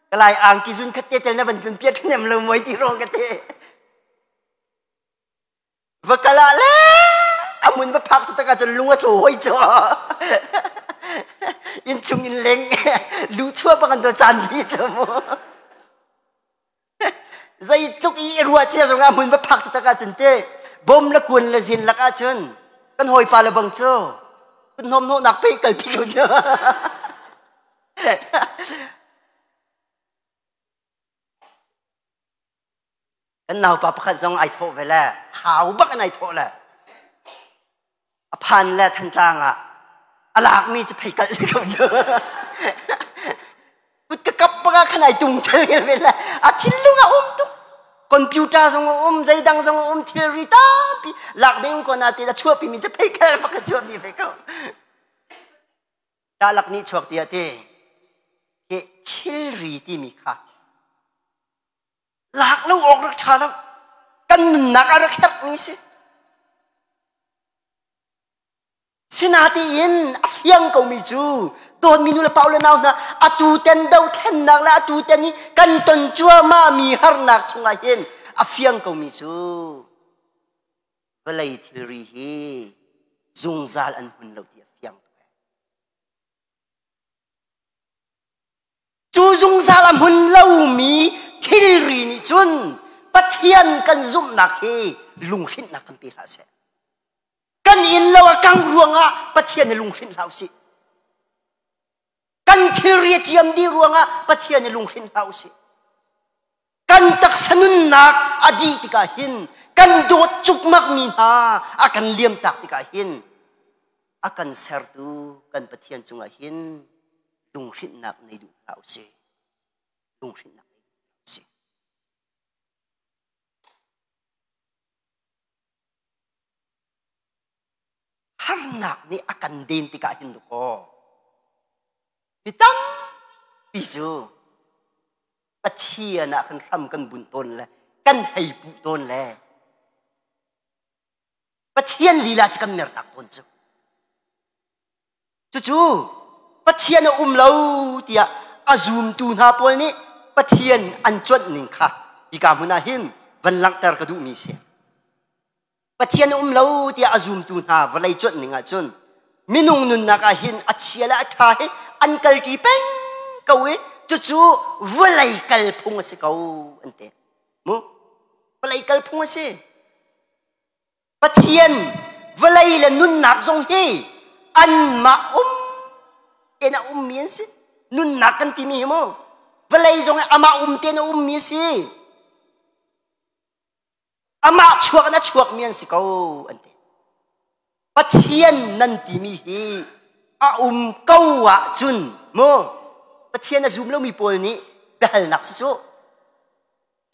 kalai angki zun khat te tel na van tlun piat nem lo moi ti rong ka te Va kal ah le a mun va phak taktak ahcun lung a caw hoi cu. Innchung in leng lu chuah bak an to caan bi cu mu. Zeitluk i ruah cia zong ah mun va phak taktak ahcun te bom le kuan le zin lak ahcun kan hawipa le bang cu kun hnawm hnawhnak pe kalpi ko cu. Kan naupa pakhat zong ai thawh ve le thau bak in ai thawh le a phan le Thantlang ah a lakmi cu pheikalh si ko cu. Kut ka kap bak ah khan ai tung chel ve le a thinlung a um tuk. Computer zong a um, zeidang zong a um, thilri tampi lak ding ko na ti a chuahpi mi cu pheikalh bak a chuahpi ve ko. Ṭahlak nih chuak tiah ti hi thilri timi kha lak lo awk rak ṭha lo kan nunnak a rak herhmi si sinatein a fiang komi cu dawtmi nu le pa le nau hna atu ten dothlennak le atu ten i kan ton cuahmahmi harnak chungah hin a fiang komi cu vawlei thilri hi zungzal an hmun lo ti a fiang tuk Cu zungzal a hmun lomi thilri nih cun Pathian kan zumhnak hi lunghrinhnak kan pe hlah seh. Kan inn lo a kang ruangah Pathian i lunghrinh hlah usih. Kan thilri a ciam dih ruangah Pathian i lunghrinh hlah usih. Kan taksa nunnak a dih tikah hin kan dawt cukmak mi hna a kan liamtak tikah hin a kan sertu kan Pathian cungah hin lunghrinhnak nei duh hlah usih. Lunghrinhnak nei duh hlah usih. Harnak nih a kan den tikah hin kaw mi tampi cu Pathian ah kan hram kan bunh tawn le kan hei puh tawn le Pathian lila cu kan mertak tawn cu. Cucu Pathian a um lo tiah a zumtu hna pawl nih Pathian an cuanh ning kha hika hmun ah hin van langhter ka duhmi si. Pathian a um lo tiah a zumtu hna vawlei cuanh ning ahcun minung nunnak ah hin a chia le a ṭha hi an kalṭi peng ko i cucu vawlei kalphung a si ko an ti. Mu vawlei kalphung a si. Pathian vawlei le nunnak zong hi anmah um tein a ummi an si. Nunnak kan timi hi mu vawlei zong hi amah um tein a ummi a si. Amah chuak in a chuakmi an si ko an ti. Pathian nan timi hi a um ko ahcun mu Pathian a zum lomi pawl nih biahalnak si cu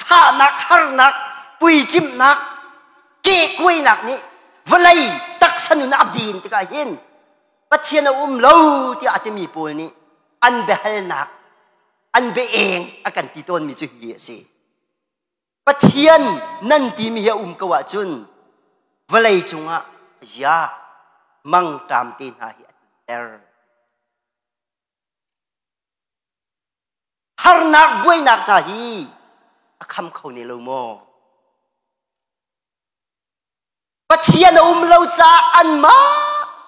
fahnak harnak puicimhnak kehkuainak nih vawlei taksa nun a din tikah hin Pathian a um lo tiah a timi pawl nih an biahalnak an biaeng a kan ti tawnmi cu hi a si. Pathian nan timi hi a um ko ahcun vawlei cungah zia mangṭam te hna hi a tlunter. Harnak buainak hna hi a kham kho ne lo maw? Pathian a um lo caah anmah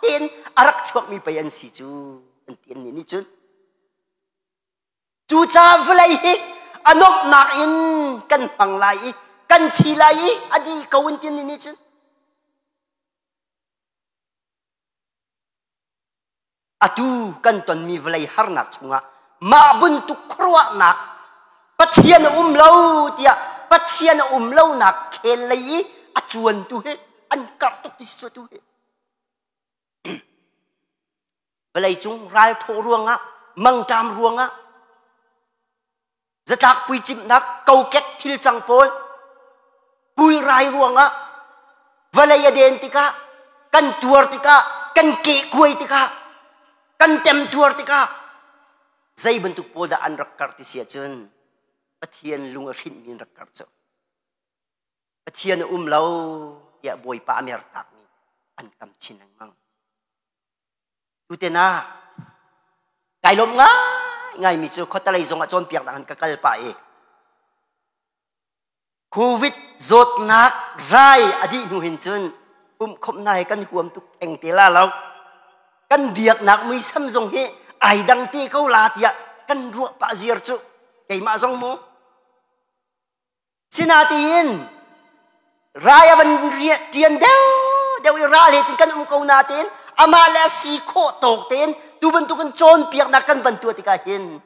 tein a rak chuakmi pei an si cu an ti an nih cun. Cucaah vawlei hi a nuamhnak in kan hmang lai i kan thi lai i a dih ko in ti nih cun atu kan tonmi vawlei harnak chungah mah bantuk khuaruahnak Pathian a um lo tiah Pathian a um lonak khel lei i a cuantu hi an karh tuk ti si cu atu hi. Vawleicung ralthawh ruangah, mangṭam ruangah, zatlak puicimhnak kokek thil cang pawl, pulrai ruangah, vawlei a den tikah, kan tuar tikah, kan kehkuai tikah, kan temtuar tikah, zei bantuk pawl dah an rak karh ti si ahcun Pathian lung a hrinhmi an rak karh cu. Pathian a um lo tiah Bawipa a mertakmi an tam chin lengmang. Tuten ah kai lawm ngaingaimi cu khuatalei zong ah cawnpiaknak in ka kal pah i COVID zawtnak rai a dih hnu hin cun pumhkhawmhnak hi kan huam tuk theng te la lo. Kan biaknak muisam zong hi ai dang te ko la tiah kan ruah pah ziar cu keimah zong mu. Sinain rai a van ṭian deuhdeuh i ral he cun kan um ko nain amah le a si khawh tawk tein tu bantukin cawnpiaknak kan van tuah tikah hin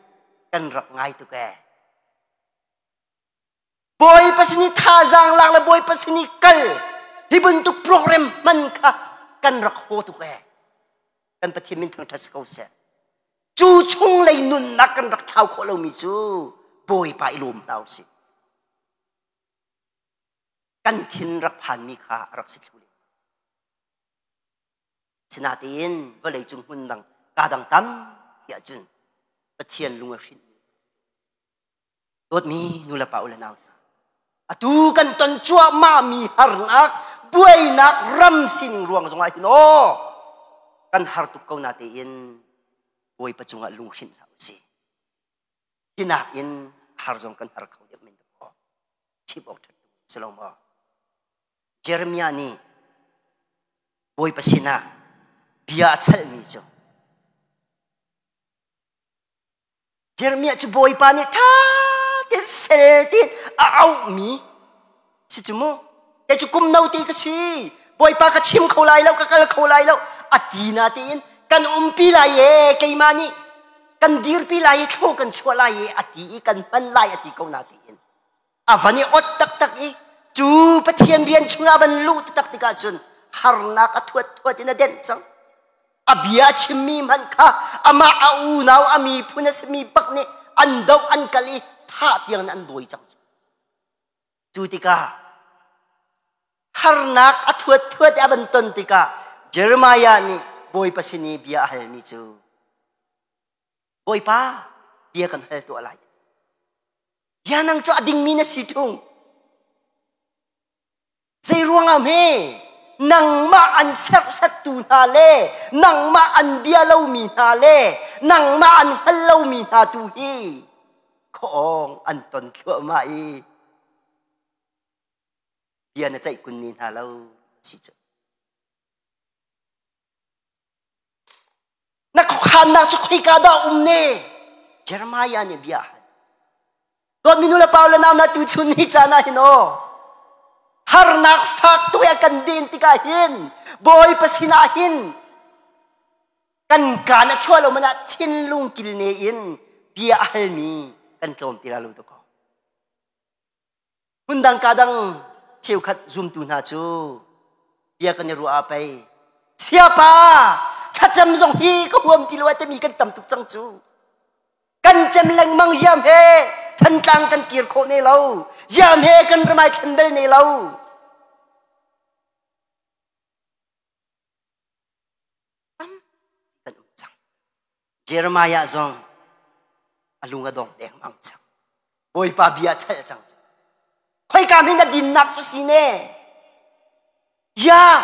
kan rak ngai tuk ee. Bawipa sin i thazaang lak le Bawipa sin i kal hi bantuk program hman kha kan rak haw tuk ee. Kan Pathian min thangṭhat si ko seh. Cu chunglei nunnak kan rak thlau khawh lomi cu Bawipa i lawm hna usih. Kan thin rak phanmi kha a rak si thlu lem. Sinain vawleicung hmun dang kaa dang tampi ahcun Pathian lung a hrinhmi Dawtmi nulepa u le nau hna, atu kan ton cuahmahmi harnak, buainak ram sining ruang zongah hin aw kan har tuk ko natein Bawipa cungah lunghrinh hlah usih. Hi nakin har zong kan har kho deuh men dakaw. Chim awk ṭhat si lo maw? Jeremiah nih Bawipa sinah bia a chalmi cu Jeremiah cu Bawipa nih ṭha tein fel tein a auhmi si cu mu. Kei cu kum note ka si. Bawipa ka chim kho lai lo, ka kal kho lai lo, a ti na tiin kan umpi lai e, keimah nih kan dirpi lai i thlo kan chuah lai i a ti i kan hman lai a ti ko na tiin. A van i ot taktak i cu Pathian rian chungah van luh taktak tikah cun harnak a thuat thuat in a denh cang. A bia a chimmi hmanh kha amah a unau a miphun a simi bak nih an doh an kal i thah tiang in an dawi cang. Cu tikah harnak a thuat thuat i a van ton tikah Jeremiah nih Bawipa sin i bia a halmi cu Bawipa bia kan hal tuah lai. Bia nang cu a dingmi na si ṭung. Zei ruangah hme nangmah an serhsattu hna le nangmah an bia lomi hna le nangmah an hngal lomi hna tu hi khuaawng an ton thluahmah i bia na ceih kun ni hna lo si cu. Na khuakhannak cu khoika dah um ne? Jeremiah nih bia a hal. Dawtmi nu le pa le nau na tuchun ni caan ah hin aw harnak fak tuk i kan den tikah hin Bawipa sinah hin kan kaan a chuah lo man ah thinlung kilne in bia a halmi kan tlawm ti la lo to ko. Hmundang ka dang cheukhat zumtu hna cu bia kan i ruah ah pei siapa thlacam zong hi ka huam ti lo ai timi kan tam tuk cang cu. Kan cem lengmang ziam he Thantlang kan kir khawh ne lo. Ziam he kan ramai thlen bel ne lo. Kan um cang. Jeremiah zong a lung a dong dengmang cang. Bawipa bia chalh cang. Khoika min a dinnak cu si ne? Ya,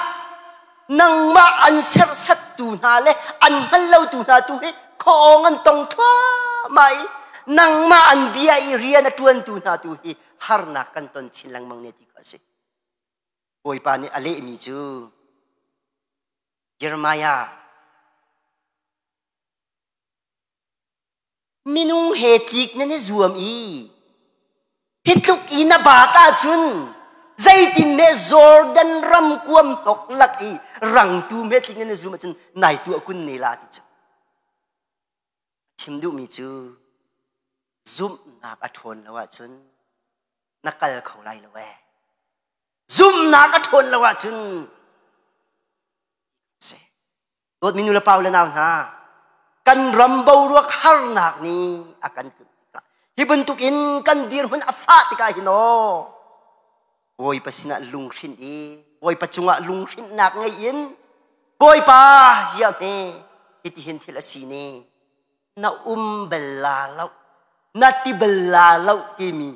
nangmah an serhsattu hna le an hngal lotu hna tu hi khuaawng an tong thluahmah i nangmah an bia i rian a ṭuantu hna tu hi harnak kan ton chin lengmang ne ti kha a si. Bawipa nih a lehmi cu Jeremiah minung he tlik nan i zuam i hi tluk i na baat ahcun zeitin me Jordan ram kuam hnok lak i rangtu me tlik nan i zum ahcun nai tuah kun ne la ti cu chim duhmi cu zumhnak a ṭhawn lo ahcun na kal kho lai lo ee Zumhnak a ṭhawn lo ahcun si. Dawtmi nu le pa le nau hna, kan ram boruak harnak nih a kan tlunh tikah hi bantuk in kan dirhmun a fah tikah hin aw Bawipa sinah lunghrinh i Bawipa cungah lunghrinhnak ngei in Bawipa ziah hme hitihin thil a si ni na um bal la lo na ti bal la lo timi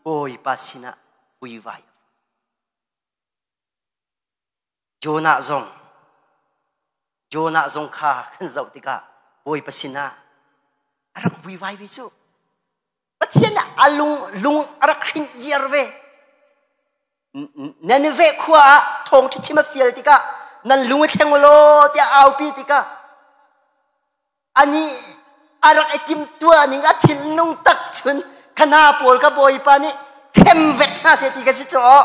Bawipa sinah vuivai Jonah zong Jonah zong kha kan zoh tikah Bawipa sinah a rak vuivai ve cu Pathian a lung lung a rak hrinh ziar ve Nineveh khua ah thawngṭha chim a fial tikah nan lung a thleng law tiah aupi tikah Anih a rak i timhtuah ning a thinlung tak cun ka hna pawl ka bawipa nih hrem vek hna seh ti ka si caw.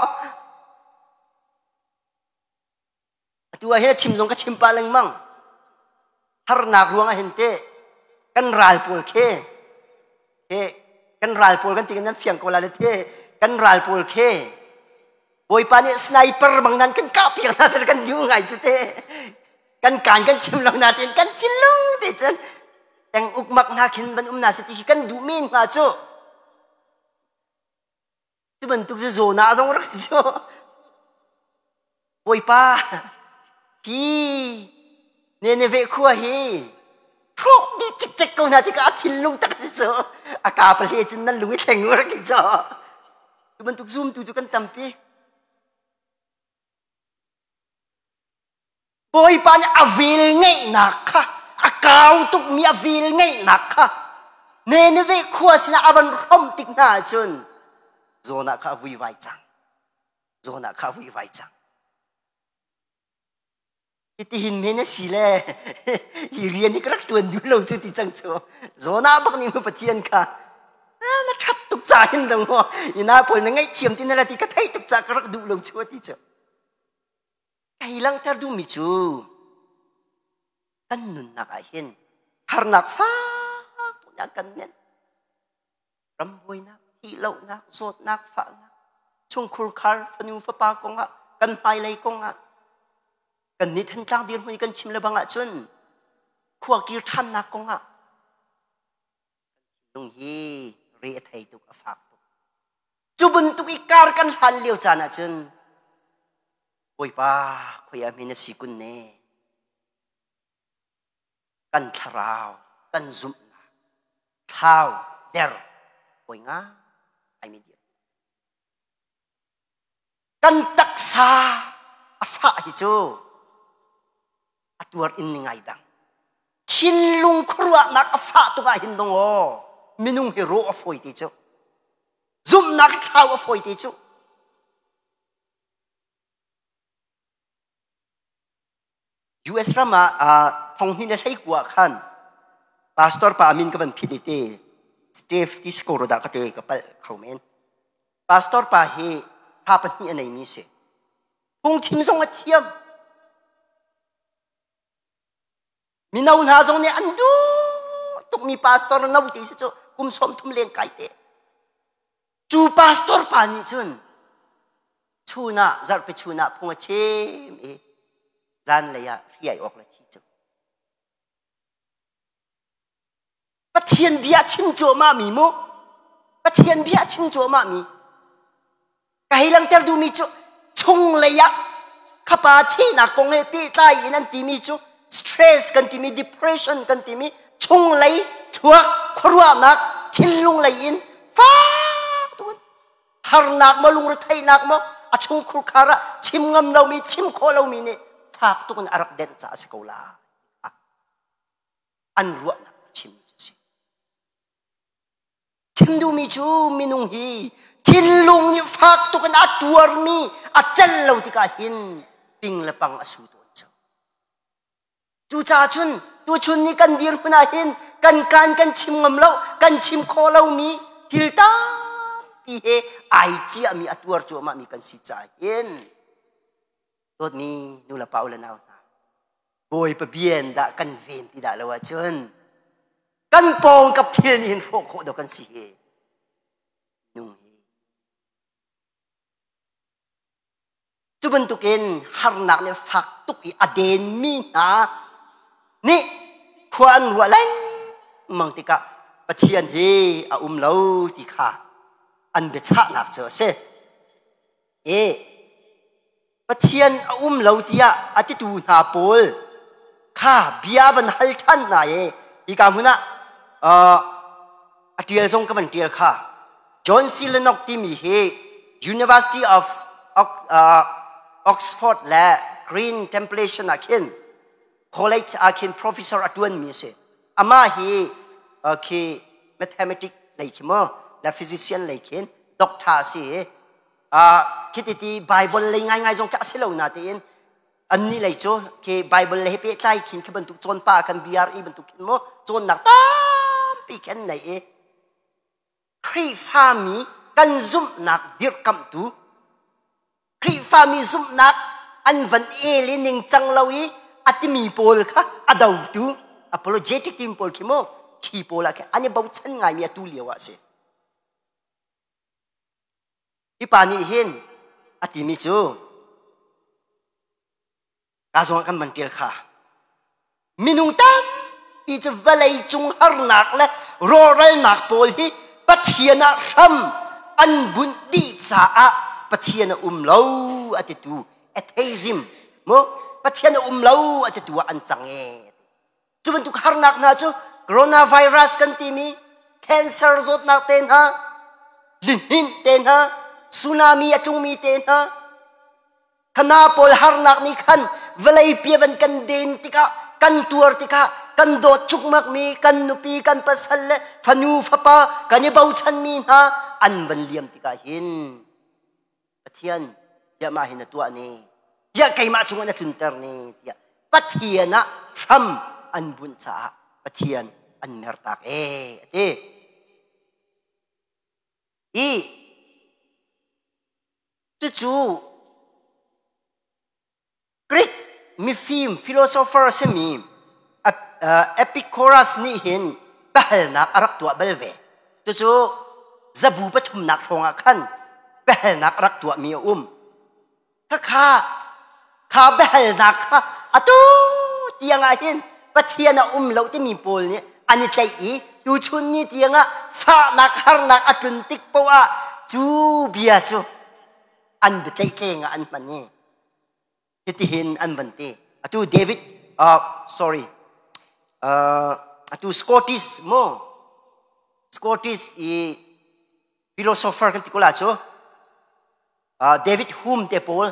Atu ah hin a chim zong ka chim pah lengmang. Harnak ruang ah hin te kan ral pawl khi he kan ral pawl kan ti nan fiang ko la le te kan ral pawl khi Bawipa nih sniper bang nan kan kah piak hna sel kan duh ngai cu te. Kan kaan kan chim lo na tin kan thinlung te cun teng ukmak hna khin van um na si ti khi kan duh men hnga cu. Cu bantuk cu zona zong rak si cu. Bawipa hi Nineveh khua hi hruk dih cikcek ko hna tikah a thinlung tak si cu a ka pahle cun nan lung i thleng ur ki cu cu bantuk zumtu cu kan tampi Bawipa nih a vel ngeihnak kha a kau tukmi a vel ngeihnak kha Nineveh khua sinah a van hrom tik hna ahcun Jonah kha a vuivai cang Jonah kha a vuivai cang Hitihin men a si le hi rian hi ka rak ṭuan duh lo cu ti cang cu Jonah bak nih mu Pathian kha na ṭhat tuk ca hin dang maw ina pawl na ngaihthiam ti na ra ti ka theih tuk ca ka rak duh lo cu a ti cu. Kai langhter duhmi cu kan nunnak ah hin harnak fak tuk nih an kan nenh. Rambuainak, thihlohnak, zawtnak, fahnak, chungkhur khar, fanu fapa kongah, kan hmailei kongah, kan nih Thantlang dirhmun i kan chim le bang ahcun khua kir ṭhannak kongah thinlung hi re a thei tuk, a fak tuk. Cu bantuk i kar kan hlan lio caan ahcun Bawipa khoi ah hme na si kun ne? Kan thlarau, kan zumhnak, thlau, der, hawi nga ai mi dir. Kan taksa a fah hi cu a tuar in ni ngai dang. Thinlung khuaruahnak a fah tuk ah hin dong aw minung hi rawh a fawi te cu. Zumhnak thlau a fawi te cu. US ram ah thong hnih le 19 khan pastor pa min ka van phit i te Steve Tisco dah ka te ka palh kho men. Pastor pa hi fa pahnih a neimi si. Phungchim zong a thiam. Mino hna zong nih an duh tukmi pastor no ti si cu kum 30 leng kai te. Cu pastor pa nih cun chun ah zarhpi chun ah phung a chim i zanlei ah hriai awk le thi cu. Pathian bia chim cuahmah mi mu Pathian bia chim cuahmah mi ka hei langter duhmi cu chunglei ah khapa thihnak kong he pehtlai in an timi cu stress kan timi depression kan timi chunglei thluak khuaruahnak thinlung lei in fak tuk harnak maw lungretheihnak maw a chungkhur khar ah chim ngam lomi chim khawh lomi nih fak tuk in a rak denh caah a si ko lai an ruahnak a chimmi cu a si. Chim duhmi cu minung hi thinlung nih fak tuk in a tuarmi a cel lo tikah hin ping le pang a su tawn cu. Cucaah cun tuchun ni kan dirhmun ah hin kan kaan kan chim ngam lo, kan chim khawh lomi thil tampi he ai ciahmi a tuar cuahmahmi kan si caah hin dawtmi nu le pa u le nau hna Bawipa bian dah kan ven ti dah lo ahcun kan pawngkap thil nih hin hrawh khawh dawh kan si hi nung hi cu bantukin harnak nih fak tuk i a denmi hna nih khua an ruah lengmang tikah Pathian hi a um lo ti kha an biachahnak cu a si. E Pathian a um lo tiah a titu hna pawl kha bia van hal ṭhan hna i hika hmun ah a ṭial zong ka van ṭial kha John C. Lennox timi hi University of Oxford le Green Templation ah khin college ah khin professor a ṭuanmi a si. Amah hi khi mathematics lei khi maw le physician lei khin doctor a si i khititi Bible lei ngaingai zong khi a si lo na tiin annih lei cu khi Bible lei he pehtlai khin khi bantuk cawnpa kan BRE bantuk khin mu cawnnak tampi khin nei i Khrihfami kan zumhnak dirhkamhtu Khrihfami zumhnak an van el i ningcang lo i a timi pawl kha a dotu apologetic timi pawl khi mu khi pawl ah khi an i bochan ngaimi atu lio ah a si. Hi pa nih hin a timi cu ka zong kan van ṭial kha minung tampi cu vawlei cung harnak le rawhralnak pawl hi Pathian ah hram an bunh dih caah Pathian a um lo a titu atheism mu Pathian a um lo a titu ah an cang e Cu bantuk harnak hna cu coronavirus kan timi cancer zawtnak te hna, lihninh te hna, tsunami a tlungmi te hna, khana pawl harnak nih khan vawlei piavan kan den tikah kan tuar tikah kan dawt cukmakmi kan nupi kan pasal le fanu fapa kan i bochanmi hna an van liam tikah hin Pathian tiah mah hi na tuah ni tiah keimah cungah na tlunter ni tiah Pathian ah hram an bunh caah Pathian an mertak ee a ti. I cucu Mifim philosopher a simi Epicurus nih hin biahalnak a rak tuah bal ve. Cucu zabu pathumnak hrawng ah khan biahalnak a rak tuahmi a um. Khakha kha biahalnak kha atu tiang ah hin Pathian a um lo timi pawl nih an i tlaih i tuchun ni tiangah fahnak harnak a tlun tik poah ah cu bia cu an biatlaihtleng ah an hman i hitihin an van ti. Atu David, sorry, atu Scottish mu, Scottish i philosopher kan ti ko la cu, David Hume te pawl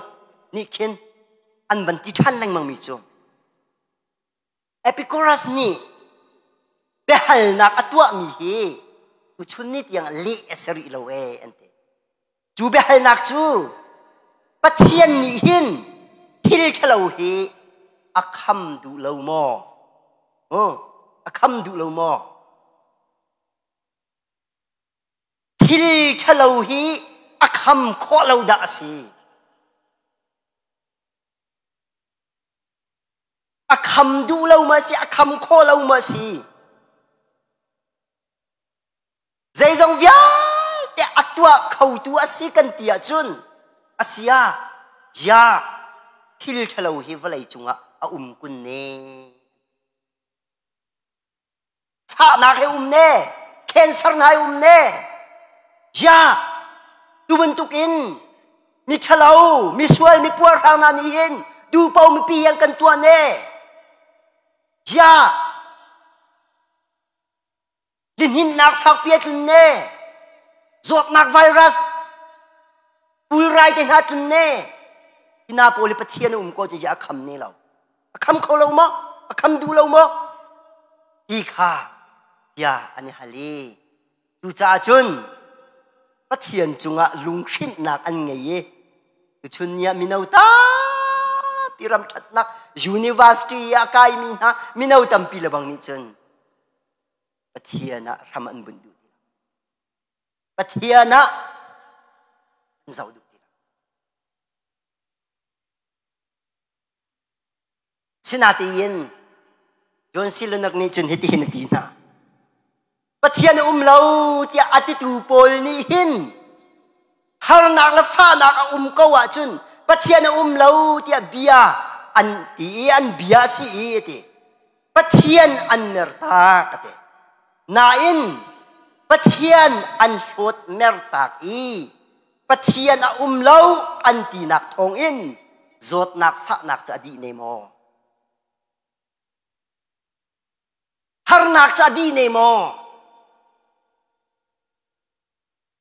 nih khin an van ti ṭhan lengmang mi cu Epicurus nih biahalnak a tuahmi hi tuchun ni tiang leh a si rih lo ee an ti. Cu biahalnak cu Pathian nih hin thil ṭhalo hi a kham duh lo maw? A kham duh lo maw? Thil ṭhalo hi a kham khawh lo dah a si? A kham duh lo maw a si? A kham khawh lo maw a si? Zeizong vialte a tuah khotu a si kan ti ahcun a sia jia thil ṭhalo hi vawlei cungah a um kun ne. Fahnak he um ne, cancer hna he um ne. Jia tu bantuk in mi ṭhalo, mi sual, mi puarhrang hna nih hin duhpo mipi an kan tuah ne. Jia Lihninnak fakpi a tlun ne. Zawtnak virus pulrai te hna tlun ne. Hina pawl hi Pathian a um ko cu a kham ne lo. A kham kho lo maw? A kham duh lo maw? Ti kha bia an i hal i cucaah cun Pathian cungah lunghrinhnak an ngei i tuchun ni ah mino tampi ram ṭhatnak university ah kaimi hna mino tampi lebang nih cun Pathian ah hram an bunh duh ti lo. Pathian ah an zoh duh ti lo. Sinatein John C. Lennox nih cun hitihin a ti hna. Pathian a um lo tiah a titu pawl nih hin harnak le fahnak a um ko ahcun Pathian a um lo tiah bia an ti i an bia a si i a ti. Pathian an mertak a ti. Nain Pathian an hlawt mertak i Pathian a um lo an tinak thawngin zawtnak fahnak cu a dih ne maw? Harnak cu a dih ne maw?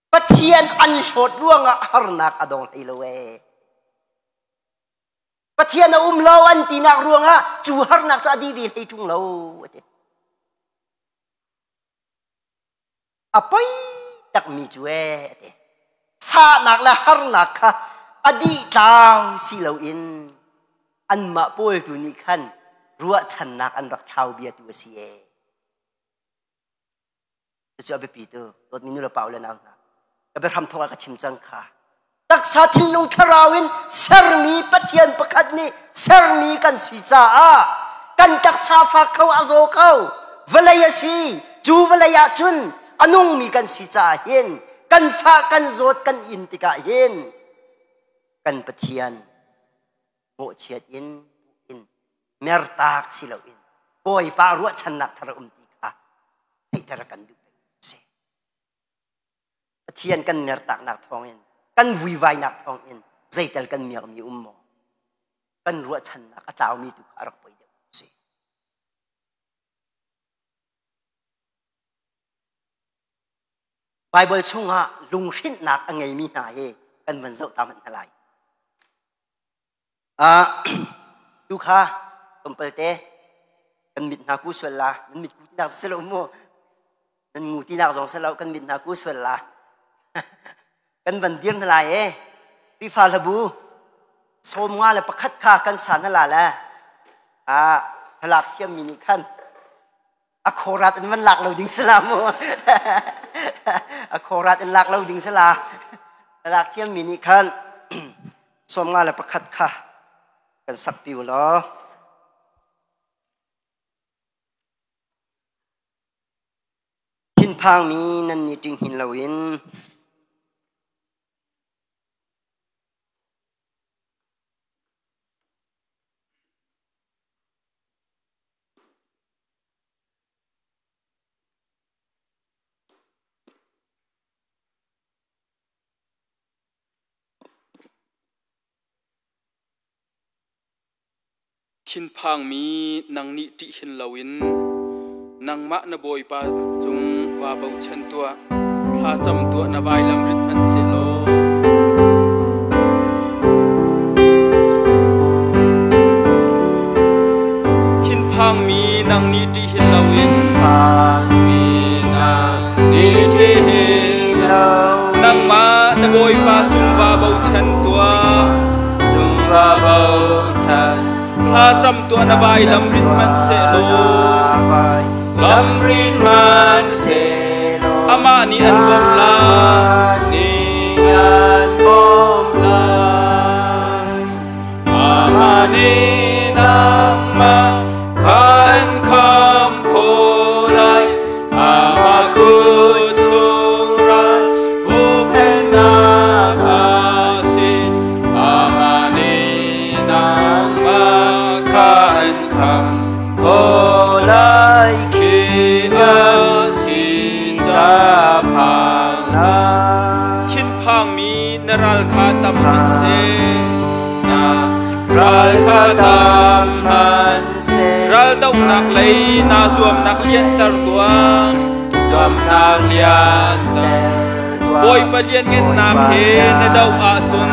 Pathian an hlawt ruangah harnak a dong hlei lo ee. Pathian a um lo an tinak ruangah cu harnak cu a dih ve hlei ṭung lo a ti. A poi takmi cu ee a ti. Fahnak le harnak kha a dih tlau si loin anmah pawl tu nih khan ruahchannak an rak thlau bia tu a si ee. Cucu a biapi tu dawtmi nu le pa u le nau hna ka biahram thawk ah ka chim cang kha taksa thinlung thlarau in sermi Pathian pakhat nih sermi kan si caah kan taksa fak kho a zaw kho vawlei a si cu vawlei ah cun a nungmi kan si caah hin kan fah kan zawt kan in tikah hin kan Pathian mawhchiat in in mertak si loin Bawipa ruahchannak thar a um ti kha theihter a kan duh peng si. Pathian kan mertaknak thawngin kan vuivainak thawngin zeitel kan miakmi um maw? Kan ruahchannak a tlaumi tu kha a rak poi deuh si. Baibal chungah lunghrinhnak a ngeimi hna hi kan van zoh ta hmanh hna lai. Tu kha tlawmpal te kan mit hna ku sual la nan mit ku tinak si lo mu nan ngu tinak zong si lo kan mit hna ku sual la kan van dir hna lai e Khrihfa hlabu 51 kha kan sa hna la le a hlalak thiammi nih khan a khorat in van lak lo ding sala mu a khorat in lak lo ding sala lak thiammi nih khan 51 kha. Kan sak pi u law. Thinphangmi nan ni ṭing hin loin Thinphangmi nang nih ṭih hin loin nangmah na Bawipa cung vaa bochan tuah. Thlacam tuah na vailam rit hmanh sehlaw. Thinphangmi nang nih ṭih hin loin Thinphangmi nang nih ṭih hin loin nangmah na Bawipa cung vaa bochan tuah. Cung vaa bochan Thlacam tuah na vailam rit hmanh sehlaw Lam rit hmanh sehlaw Amah nih an bawmh lai. Nih an bawmh lai. Amah nih nangmah khan kham kho lai. Amah kut chung ral huhphenhnak a si. Amah nih nangmah khan kham kho lai khi a si ca phang lai. Thinphangmi na ral kha tam hmanhseh Na ral kha tam hmanhseh Raldohnak lei naa zuamnak lianhter tuah. Zuamnak lianhter tuah. Bawipa lianngannak he na doh ahcun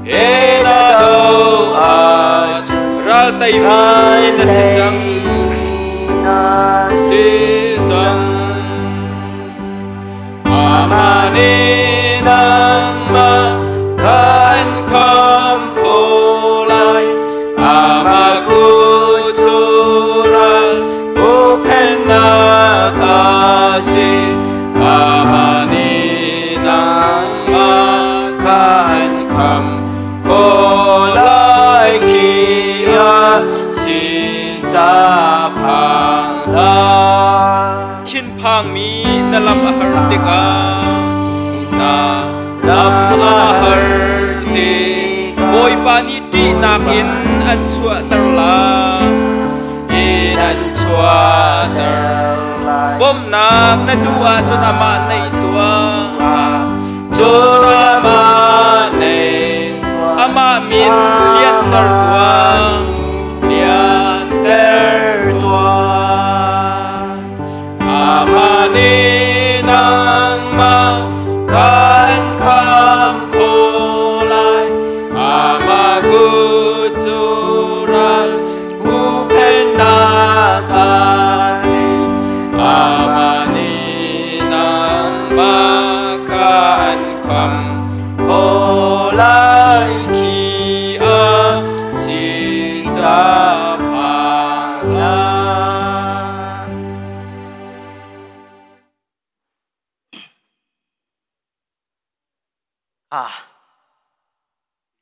he na doh ahcun ral teimi na si cang. Na si cang. Amah nih nangmah khan kham kho lai. Amah kut cu ral huhphenhnak a si. Amah nih nangmah khan kham kho lai khi a si ca phang lai. Thinphangmi na lam a har tikah na lam a har tik Bawipa nih ṭihnak in an chuahter lai in an chuahter bawmhnak na duh ahcun amah naih tuah Cun amah naih amah min lianhter tuah lianhter tuah. Amah nih nangmah kan kham kho lai. Amah kut cu ral huhphenhnak a si. Amah nih nangmah kan kham kho lai khi a si ca phang lai. Ah,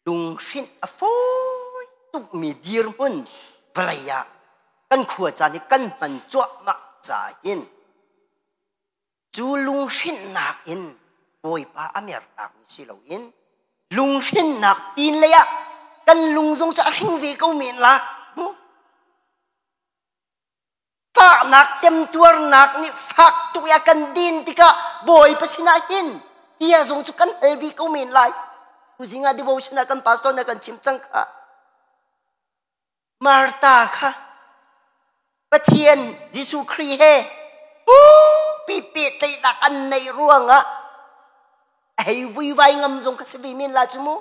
lunghrinh a fawi tukmi dirhmun vawlei ah kan khua caan hi kan hman cuahmah ca hin Cu lunghrinhnak in Bawipa a mertakmi si loin lunghrinhnak pinlei ah kan lung zong cu a hring ve ko men la. Fahnak temtuarnak nih fak tuk i a kan din tikah Bawipa sinah hin bia zong cu kan hal ve ko men lai. Tuzing ah devotion ah kan pastor na kan chim cang kha. Martha kha Pathian Jesuh Khrih he pumpi pehtlaihnak an neih ruangah a hei vuivai ngam zong kha si ve men la cu mu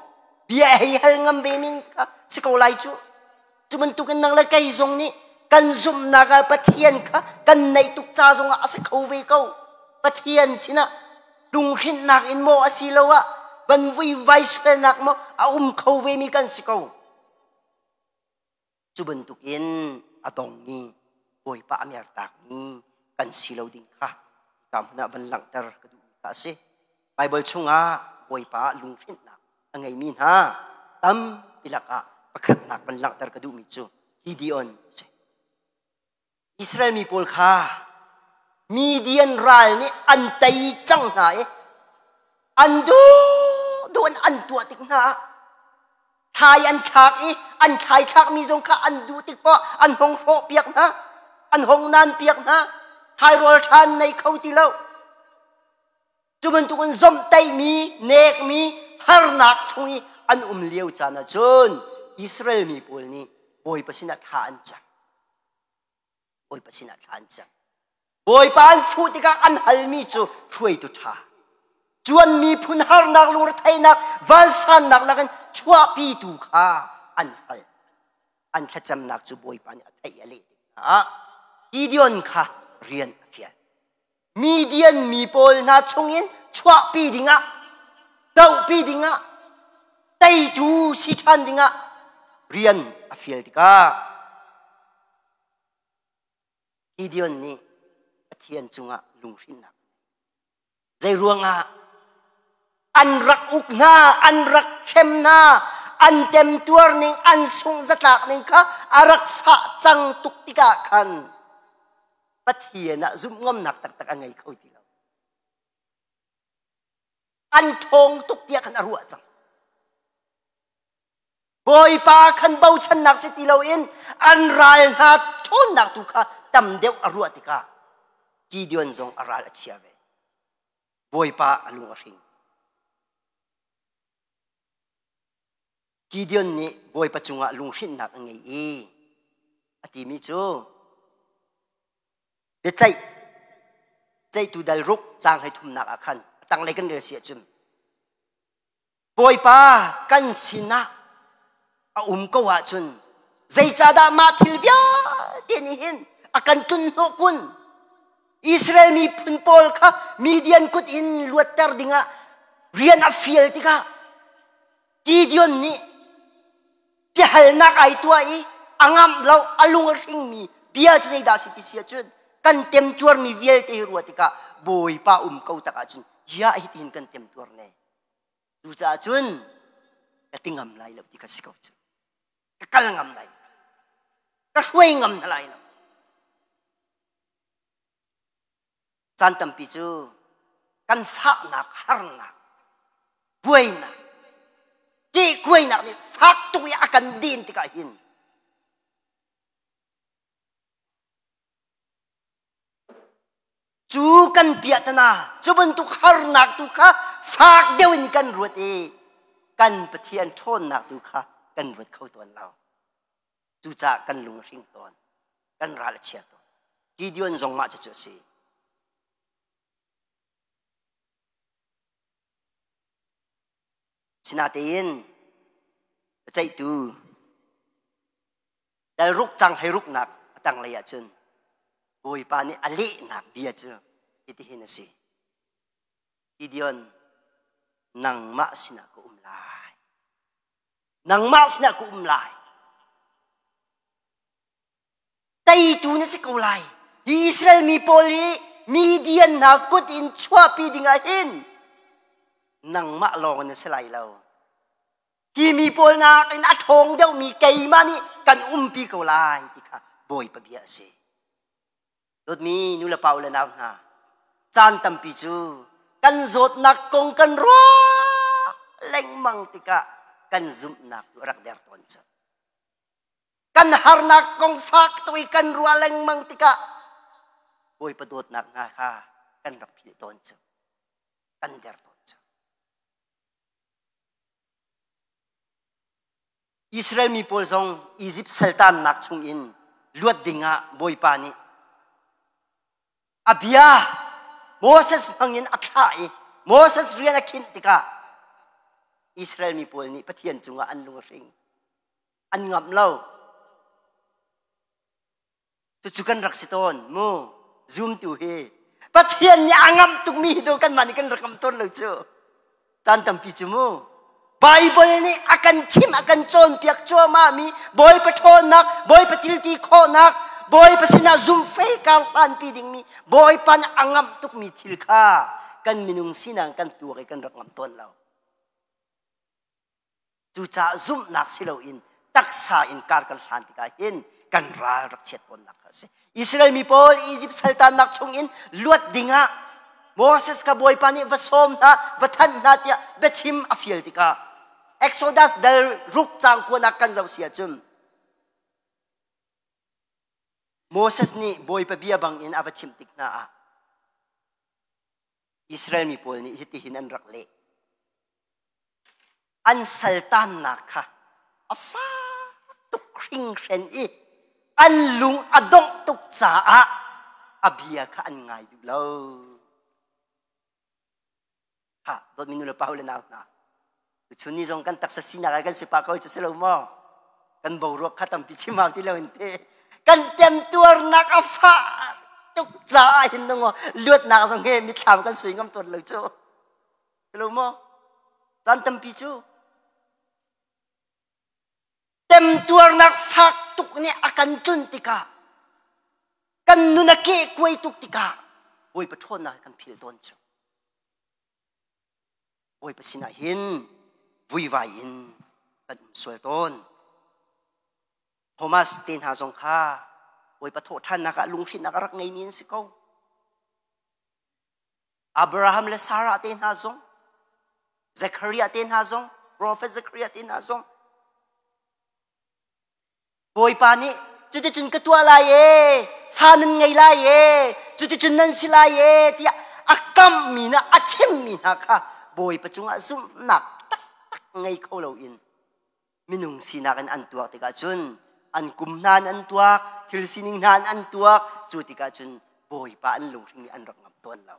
bia a hei hal ngam ve men kha si ko lai cu cu bantukin nang le kei zong nih kan zumhnak ah Pathian kha kan neih tuk ca zongah a si kho ve ko Pathian sinah lunghrinhnak in maw asiloah van vuivai sualnak maw a um kho ve mi kan si ko Cu bantukin a dongmi Bawipa a mertakmi kan si lo ding kha hika hmun ah van langhter ka duhmi kha a si. Baibal chungah Bawipa lunghrinhnak a ngeimi hna tampi lakah Pakhatnak van langhter ka duhmi cu Gideon a si. Israel mi pawl kha Midian ral nih an tei cang hna i an duh duh in an tuah tik hna ah thlai an thlak i an thlai thlakmi zong kha an duh tik poah an hong hrawh piak hna, an hong nan piak hna, thlairawl ṭha an nei kho ti lo. Cu bantukin zomhtaihmi, nekmi, harnak chung i an um lio caan ah cun Israel mi pawl nih Bawipa sinah thla an cam. Bawipa sinah thla an cam. Bawipa an fuh tikah an halmi cu hruaitu ṭha. Cuan miphun harnak lungretheihnak vansannak lakin chuahpitu kha an hal. An thlacamnak cu Bawipa nih a theih a leh tikah Gideon kha rian a fial. Midian mi pawl hna chungin chuahpi dingah, dohpi dingah, teitu si ṭhan dingah rian a fial tikah Gideon nih Pathian cungah lunghrinnak zei ruangah an rak uk hna, an rak hrem hna, an temtuar ning, an sungh zatlak ning kha a rak fah cang tuk tikah khan Pathian ah zumh ngamnak taktak a ngei kho ti lo. An ṭhawng tuk tiah khan a ruah cang. Bawipa khan bochannak si ti loin an ral hna ṭhawnnak tu kha tam deuh a ruah tikah Gideon zong a ral a chia ve. Bawipa a lung a hring. Gideon nih Bawipa cungah lunghrinhnak a ngei i a timi cu biaceih ceihtu dal ruk caang hlei thumnak ah khan a tanglei kan rel si ahcun Bawipa kan sinah a um ko ahcun zeicahdah mah thil vialte nih hin a kan tlunhnawh kun? Israel miphun pawl kha Midian kut in luatter dingah rian a fial tikah Gideon nih biahalnak ai tuah i a ngamh lo, a lung a hringmi bia cu zeidah a si ti si ahcun kan temtuarmi vialte hi ruah tikah Bawipa um ko tak ahcun ziah hitihin kan temtuar ne? Cucaah cun ka ti ngam lai lo ti kha si ko cu. Ka kal ngam lai. Ka hruai ngam hna lai lo. Caan tampi cu kan fahnak, harnak, buainak, kehkuainak nih fak tuk i a kan den tikah hin Cu kan piahtana, cu bantuk harnak tu kha fak deuh in kan ruat i kan Pathian ṭhawnnak tu kha kan ruat kho tawn lo. Cucaah kan lung a hring tawn, kan ral a chia tawn. Gideon zong mah cucu a si. Sinatein biaceihtu Dal ruk cang hei ruknak a tanglei ahcun Bawipa nih a lehnak bia cu hitihin a si. Gideon, nangmah sinah ka um lai. Nangmah sinah ka um lai. Teitu na si ko lai. Hi Israel mi pawl hi Midian hna kut in chuahpi dingah hin nangmah lawng na si lai lo. Hi mi pawl nakin a ṭhawng deuhmi keimah nih kan umpi ko lai ti kha Bawipa bia a si. Dawtmi nu le pa u le nau hna, caan tampi cu kan zawtnak kong kan ruah lengmang tikah kan zumhnak tu a rak der tawn cu. Kan harnak kong fak tuk i kan ruah lengmang tikah Bawipa dawtnak hna kha kan rak philh tawn cu. Kan der tawn cu. Israel mi pawl zong Izipt saltannak chungin luat dingah Bawipa nih a bia Moses hmangin a thlah i Moses rian a khinh tikah Israel mi pawl nih Pathian cungah an lung a hring. An ngamh lo. Cucu kan rak si tawn mu. Zumtu hi Pathian nih a ngamh tukmi hi tu kanmah nih kan rak ngamh tawn lo cu. Caan tampi cu mu. Bible nih a kan chim a kan cawnpiak cuahmah mi Bawipa ṭhawnnak, Bawipa tilti khawhnak, Bawipa sinah zumhfel kar hlanpi dingmi Bawipa nih a ngamh tukmi thil kha kan minung sinak kan tuak i kan rak ngamh tawn lo. Cucaah zumhnak si loin Taksa in kar kan hlan tikah hin kan ral rak chiat tawnnak kha a si. Israel mi pawl Egypt saltannak chungin luat dingah Moses kha Bawipa nih va sawm hna, va thanh hna tiah biachim a fial tikah Exodus dal ruk cang kuanak kan zoh si ahcun Moses nih Bawipa bia bangin a va chimh tik hna ah Israel mi pawl nih hitihin an rak leh. An saltannak kha a fak tuk hringhren i an lung a dongh tuk caah a bia kha an ngai duh lo. Ha, dawtmi nu le pa le nau hna. Chun ni zong kan taksa sinak ah kan si pa ko cu si lo maw? Kan boruak kha tampi chim hau ti lo in te. Kan temtuarnak a fah tuk caah hin nungo luatnak zong he mithlam kan sui ngam tawn lo cu. Si lo maw? Caan tampi cu temtuarnak fak tuk nih a kan tlun tikah kan nun a kehkuai tuk tikah Bawipa ṭhawnnak kan philh tawn cu. Bawipa sinah hin vuivai in kan um sual tawn. Thomas te hna zong kha Bawipa thawhṭhannak ah lunghrinnak a rak ngeimi an si ko. Abraham le Sarah te hna zong, Zechariah te hna zong, Prophet Zechariah te hna zong, Bawipa nih cuticun ka tuah lai e, fa nan ngei lai e, cuticun nan si lai e tiah a kamhmi na a chimmi hna kha Bawipa cungah zumhnak taktak ngei kho loin minung sinak in an tuak tikah cun an kum hna in an tuak, thil sining hna in an tuak, cu tikah cun Bawipa an lunghring nih an rak ngamh tawn lo.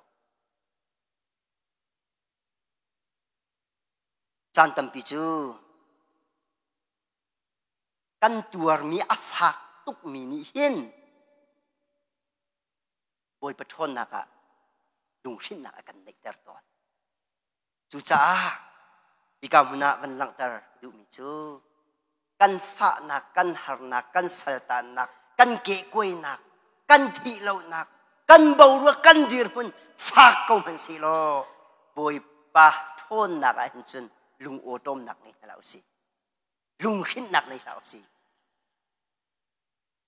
Caan tampi cu kan tuarmi a fak tukmi nih hin Bawipa ṭhawnnak ah lunghrinnak a kan neihter tawn. Cucaah hika hmun ah van langhter duhmi cu kan fahnak, kan harnak, kan saltannak, kan kehkuainak, kan thihlohnak, kan boruak, kan dirhmun fak ko hmanh sehlaw Bawipa ṭhawnnak ah hin cun lung awṭawmnak ngei hna hlah usih. Lunghrinhnak nei hlah usih.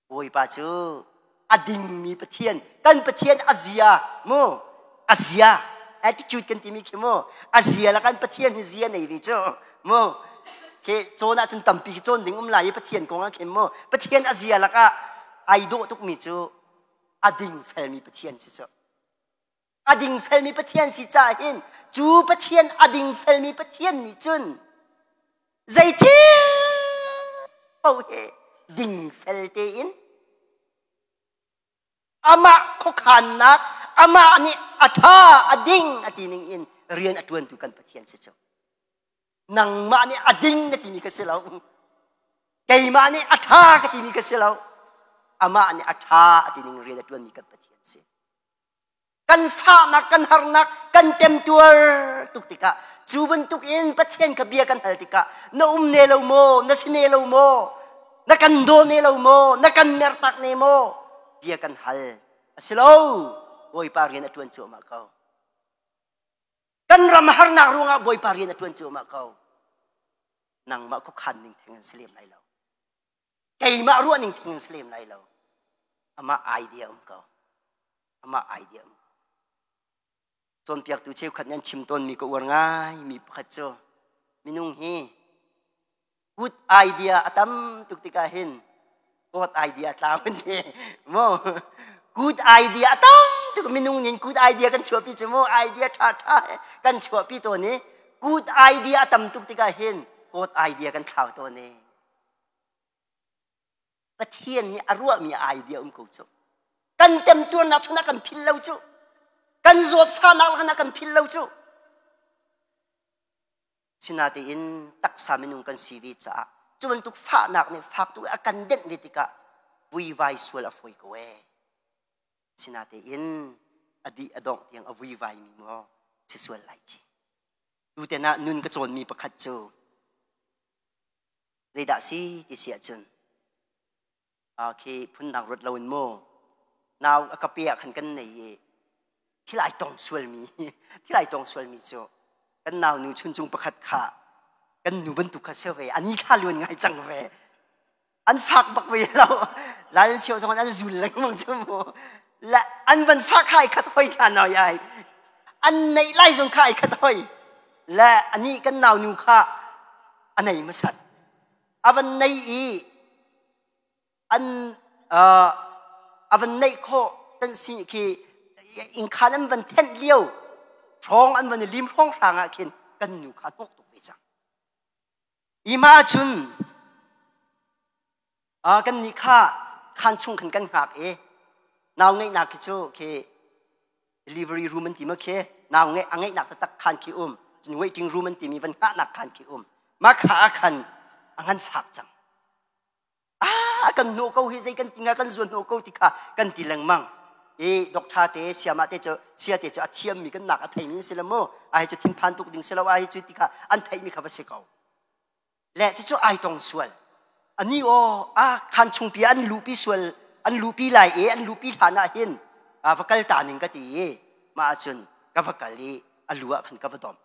Bawipa cu a dingmi Pathian, kan Pathian a zia mu, a zia, attitude kan timi khi mu, a zia la kan Pathian hi zia nei ve cu mu. Khi cawn ahcun tampi khi cawn ding um lai i Pathian kong ah khin mu. Pathian a zia lakah ai dawh tukmi cu a ding felmi Pathian si cu. A ding felmi Pathian si caah hin cu Pathian a ding felmi Pathian nih cun zeithil paoh he dingfel tein amah khuakhannak amah nih a ṭha a ding a ti ning in rian a ṭuantu kan Pathian si cu. Nangmah nih a ding na timi ka si lo. Keimah nih a ṭha ka timi ka si lo. Amah nih a ṭha a ti ning rian a ṭuanmi kan Pathian si. Kan fahnak, kan harnak, kan temtuar tuk tikah cu bantuk in Pathian kha bia kan hal tikah na um ne lo maw, na si ne lo maw, na kan daw ne lo maw, na kan mertak ne maw, bia kan hal. A si lo, Bawipa rian a ṭuan cuahmah ko. Kan ram harnak ruangah Bawipa rian a ṭuan cuahmah ko. Nangmah khuakhan ning theng an si lem lai lo. Keimah ruah ning theng in si lem lai lo. Amah idea um ko. Amah idea um ko. Cawnpiaktu cheukhat nih an chim tawnmi ka uar ngai mi pakhat cu minung hi good idea a tam tuk tikah hin God idea tlau an ti mo good idea a tam tuk minung nih good idea kan chuahpi cu mu idea ṭha ṭha kan chuahpi tawn i good idea a tam tuk tikah hin God idea kan thlau tawn i Pathian nih a ruahmi idea um ko cu. Kan temtuarnak chungah kan phil lo cu. Kan zawtfahnak lakah kan phil lo cu. Sinatein taksa minung kan si ve caah cu bantuk fahnak nih fak tuk a kan denh ve tikah vuivai sual a fawi ko ee. Sinatein a dih a dongh tiang a vuivai mi maw si sual lai ci. Tuten ah nun ka cawnmi pakhat cu zeidah si ti si ahcun khi phundang ruat loin mu nau a ka pe ah khan kan nei i thil ai tong sualmi thil ai tong sualmi cu kan nau nu chuncung pakhat kha kan nu bantuk kha si ve ani thla luan ngai cang ve. An fak bak ve lo. Lai an sio zong an zul lengmang cu mu. La an van fak kha ai khat hoi hna noi ai. An neih lai zong kha ai khat hoi. Le ani kan nau nu kha a nei hmasat. A van nei i an a van neih khawh tan si khi inkhan an van thenh lio hrawng an van i lim hrawng hrang ah khin kan nu kha hnawk tuk ve cang. I mah cun kan nih kha khan chung khan kan hngak i nau ngeihnak khi cu khi delivery room an ti ma khi nau ngeih a ngeihnak taktak khan khi um cun waiting room an timi van hngahnak khan khi um mah kha ah khan a ngan fak cang. Ah kan hnawh ko hi zei kan ti nga kan zuan hnawh ko ti kha kan ti lengmang. E doctor te siama te cu sia te cu a thiam mi kan nak a thei mi si lo mu ai cu thinphan tuk ding si lo ai cu ti kha an theih mi kha va si ko. Le cucu ai tong sual ani aw a khan chung pi an lupi sual an lupi lai e an lupi hlan ah hin va kal ta ning ka ti i mah ahcun ka va kal i a lu ah khan ka va dom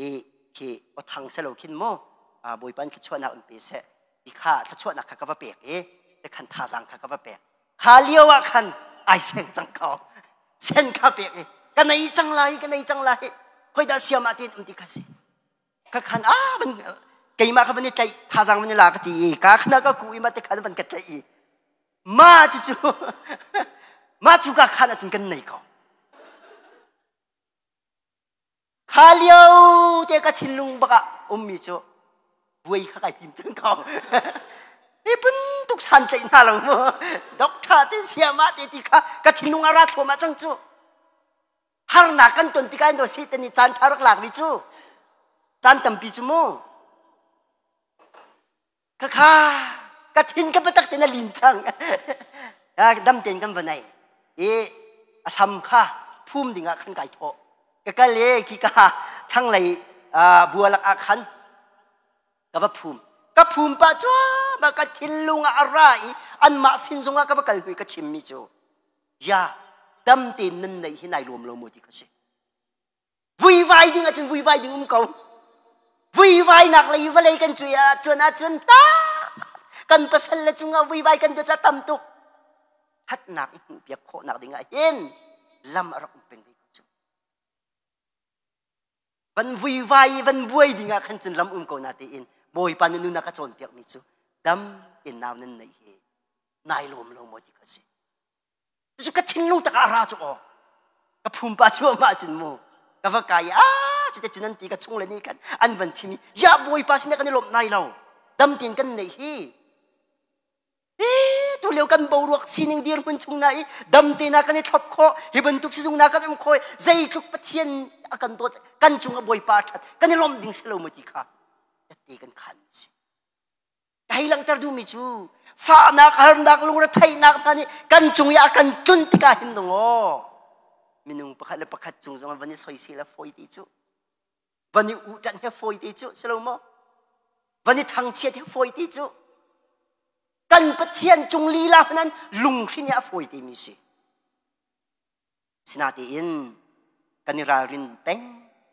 i khi aw thang selo khin mu Bawipa in thluachuahnak in pe seh ti kha thluachuahnak kha ka va pek i te khan thazaang kha ka va pek. Kha lio ah khan ai seng cang ko. Sen kha pek i ka nei cang lai ka nei cang lai khoi dah siam ah tin um ti kha si ka khan a van keimah kha van i tlaih thazaang van i la ka ti i ka khana ka ku i ma te khan van ka tlaih i ma cu cu ma cu ka khan ahcun kan nei ko. Kha lio te ka thinlung bak ah ummi cu buai kha kai tim cang ko. Hi bantuk san tlaih hna lo mu. Doctor te siama te ti kha ka thinlung a ra thluahmah cang cu. Harnak kan ton tikah in si te nih caan ṭha rak lak vi cu. Caan tampi cu mu. Khakha ka thin ka biatak tein a lin cang. Dam tein kan va nei. I a hlam kha phum dingah khan kai thawh. Ka kal i khi ka thlanglei bualak ah khan ka va phum. Ka phum pah cuahmah ka thinlung ah a ra i anmah sin zongah ka va kal hnu i ka chimmi cu ya dam tein nan neih hi nai lawm lo maw ti kha si. Vuivai ding ahcun vuivai ding um ko. Vuivainak lei vawlei kan cui ahcun ahcun ta kan pasal le cungah vuivai kan ca tam tuk. Thatnak i hmuh piak khawhnak ding ah hin lam a rak um peng ve ko cu. Van vuivai i van buai ding ah khan cun lam um ko na tein Bawipa na nun a ka cawnpiak mi cu dam in nau nan neih hi nai lawm lo maw ti kha si. Cucu ka thinlung tak ah ra cu aw. Ka phumpa chuahmah cun mu. Ka va kai a cute cun an ti ka chung le nih khan an van chim i ya Bawipa sinah kan i lawmh nai lo. Dam tein kan neih hi. Hi tu lio kan boruak sining dirhmun chung na i dam te na kan i thlop khawh hi bantuk sizung na kan um khawh zeitluk Pathian a kan dawt kan cung a Bawipa a ṭhat kan i lawmh ding si lo mu ti kha tette kan khan si. Ka hei langhter duhmi cu fahnak, harnak, lungretheihnak hna nih kan cung i a kan tlun tikah hin dong aw minung pakhat le pakhat cung zong van i soisel a fawi ti cu van i uhṭanh he fawi ti cu si lo maw van i thangchiat he fawi ti cu kan Pathian cung lila hmanh lunghrin hi a fawi timi si. Sinatein kan i ralrin peng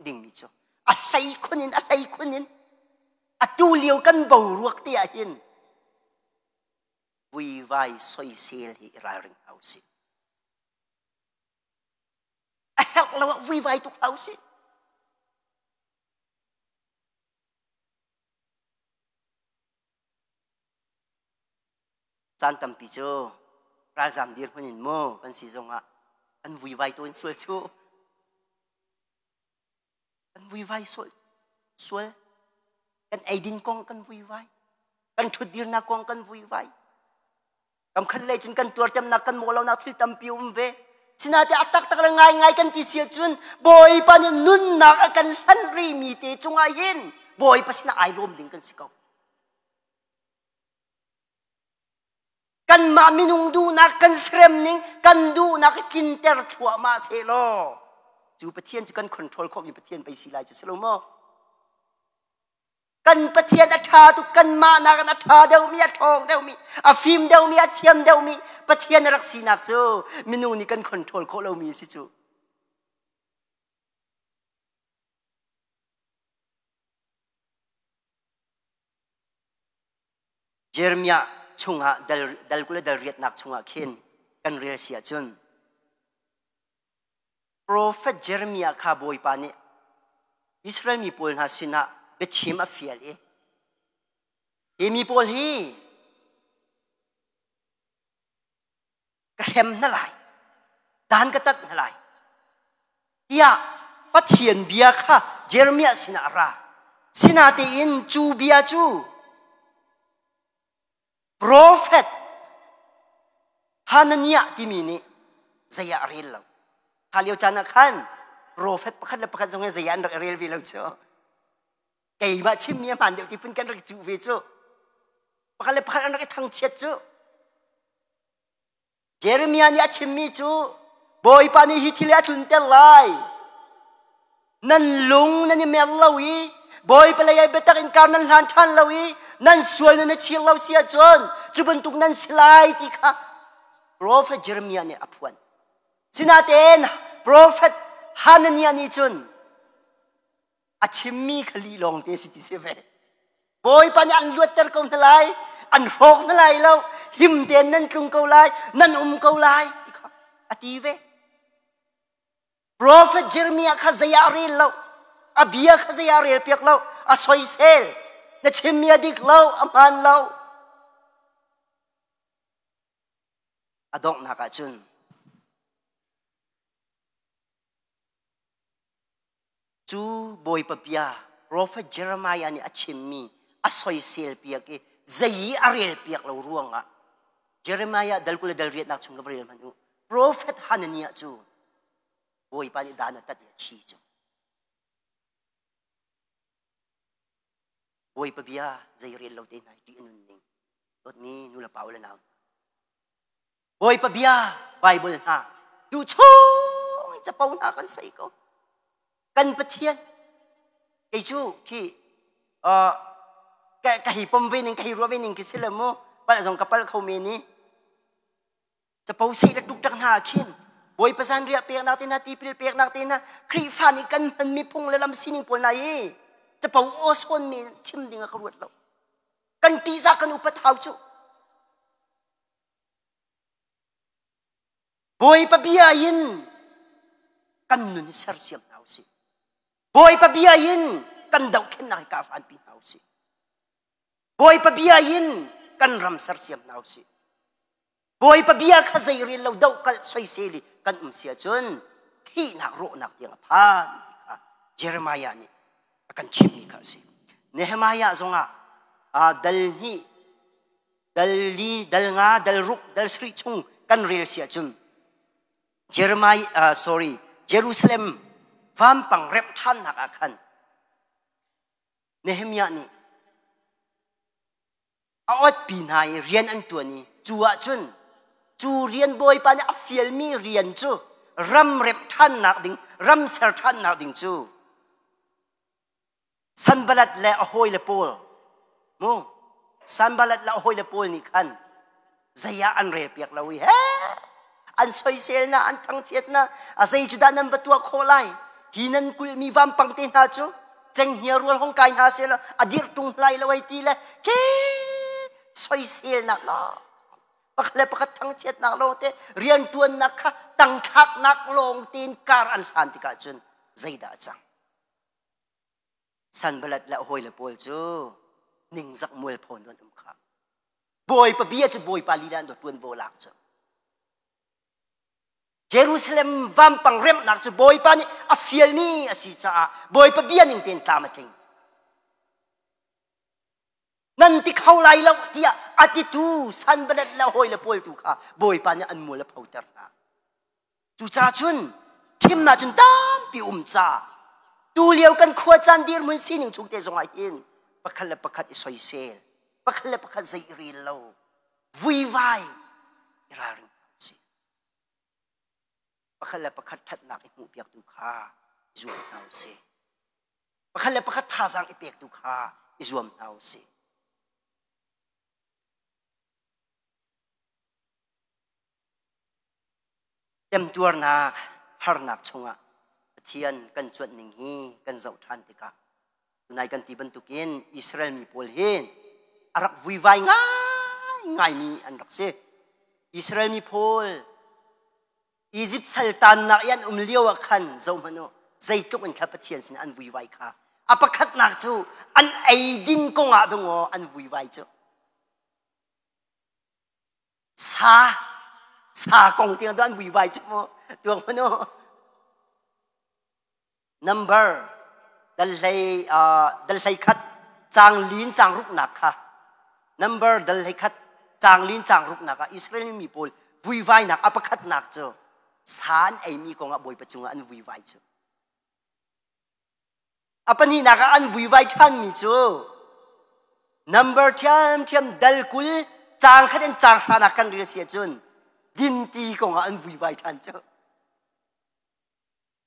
dingmi cu a hlei khun in a hlei khun in atu lio kan boruak te ah hin vuivai soisel hi i ralring hau sih. A herh lo ah vuivai tuk hau sih. Caan tampi cu ralzam dirhmun in maw kan si zongah an vuivai tawn sual cu. Kan vuivai sual. Sual. Kan eidin kong kan vuivai. Kan ṭhutdirnak kong kan vuivai. Kam khat lei cun kan tuartemnak kan mawhlonak thil tampi um ve. Sinate a taktak le ngaingai kan ti si ahcun Bawipa nih nunnak a kan hlanh rihmi te cungah hin Bawipa sinah ai lawm ding kan si ko. Kanmah minung duhnak kan serem ning kan duhnak i tlinter thluahmah sehlaw cu Pathian cu kan control khawhmi Pathian pei si lai cu si lo maw? Kan Pathian a ṭha tuk kanmah nakin a ṭha deuhmi a ṭhawng deuhmi a fim deuhmi a thiam deuhmi Pathian a rak sinak cu minung nih kan control khawh lomi a si cu. Jeremiah chungah dal dal 20 le dal riatnak chungah khin kan rel si ahcun Profet Jeremiah kha Bawipa nih Israel mi pawl hna sinah biachim a fial i hi mi pawl hi ka hrem hna lai, dan ka tat hna lai tiah Pathian bia kha Jeremiah sinah a ra. Sinatein cu bia cu Profet Hananiah timi nih zei ah a rel lo. Kha lio caan ah khan profet pakhat le pakhat zong hi zei ah an rak i rel ve lo cu. Keimah chimmi a hmaan deuh ti phun kan rak i cuh ve cu. Pakhat le pakhat an rak i thangchiat cu. Jeremiah nih a chimmi cu Bawipa nih hi thil hi a tlunter lai. Nan lung nan i mer lo i Bawipa lei ai biatak in kar nan hlan ṭhan lo i nan sual nan i chir lo si ahcun cu bantuk nan si lai ti kha Prophet Jeremiah nih a phuan. Sinatein Prophet Hananiah nih cun a chimmi kha lih lawng te si ti si ve. Bawipa nih an luatter ko hna lai, an hrawk hna lai lo, him tein nan tlung ko lai, nan um ko lai ti kha a ti ve. Prophet Jeremiah kha zei ah rel lo, a bia kha zei ah rel piak lo, a soisel, na chimmi a dik lo, a hmaan lo. A donghnak ah cun Cu Bawipa bia Profet Jeremiah nih a chimmi a soisel piak i zei i a rel piak lo ruangah Jeremiah dal 20 le dal riatnak chung ka va rel hmanh u. Profet Hananiah cu Bawipa nih dan a tat i a thi cu. Bawipa bia zei rel lo te hna hi ṭih a nun ning. Dawtmi nu le pa u le nau Bawipa bia Bible hna duh chung i capo hna kan sei ko. Kan Pathian kei cu khi ka hi pom ve ning ka hi ruah ve ning khi si le mu palh zong ka palh kho men i capo sei le tuk tak hna khin Bawipa zanriah peknak te hna tipil peknak te hna Khrihfa nih kan hmanmi phung le lam sining pawl hna hi capo aw sawn mi chim ding ah ka ruat lo. Kan ṭihzah kan upat hau cu. Bawipa bia in kan nun hi sersiam hna usih. Bawipa bia in kan dohkhennak hi karhlanpi hna usih. Bawipa bia in kan ram sersiam hna usih. Bawipa bia kha zei rel lo dohkalh soisel i kan um si ahcun thihnak rawhnak tiang a phan ti kha Jeremiah nih a kan chimhmi kha a si. Nehemiah zongah dal hnih dal li, dal nga, dal ruk, dal sarih chung kan rel si ahcun Jeremiah, sorry, Jerusalem vampang remh ṭhannak ah khan Nehemiah nih a otpi hna i rian an ṭuan i cu ahcun cu rian bawipa nih a fialmi rian cu ram remh ṭhannak ding, ram ser ṭhannak ding cu Sanbalat le a hawile pawl mu Sanbalat le a hawile pawl nih khan zei ah an relpiak lo i he an soisel na an thangchiat na a zei cu dah nan va tuah khawh lai hi nan kulhmi vampang te hna cu cenghngia rual hong kai hna seh law a dirh ṭung lai lo ai ti le khi soiselnak lawng pakhat le pakhat thangchiatnak lawng te rianṭuannak kha tangthlaknak lawng tein kar an hlan tikah cun zeidah a cang Sanbalat le a hawile pawl cu ningzak mualpho an um kha. Bawipa bia cu Bawipa lila an ṭuanvo lak cu. Jerusalem vampang remhnak cu Bawipa nih a fialmi a si caah Bawipa bia ning tein tlam a tling. Nan ti kho lai lo tiah a titu Sanbalat le a hawile pawl tu kha Bawipa nih an mual a photer hna. Cucaah cun thimnak cun tampi um ca tu lio kan khua caan dirhmun sining chung te zongah hin pakhat le pakhat i soisel pakhat le pakhat zei i rel lo vuivai i ralring hna usih pakhat le pakhat ṭhatnak i hmuhpiak tu kha i zuam hna usih pakhat le pakhat thazaang i pek tu kha i zuam hna usih Temtuarnak harnak chungah Pathian kan cuanh ning hi kan zoh ṭhan tikah tunai kan ti bantukin Israel mi pawl hi a rak vuivai ngai. ngaimi an rak si. Israel mi pawl Egypt saltannak i an um lio ah khan zohhmanh u, zeitluk in kha Pathian sin an vuivai kha. A pakhatnak cu an eidin kong ah dungaw an vuivai cu. Sa sa kong tiang tu an vuivai cu mu tuang hmanh u. Number dal hlei dal hlei khat caang lin caang ruknak kha number dal hlei khat caang lin caang ruknak ah Israel mi pawl vuivainak a pakhatnak cu sa an eimi kongah Bawipa cungah an vuivai cu. A pahnihnak ah an vuivai ṭhanmi cu number ṭhiamṭhiam dal 20 caang khat in caang hranak kan rel si ahcun dinti kongah an vuivai ṭhan cu.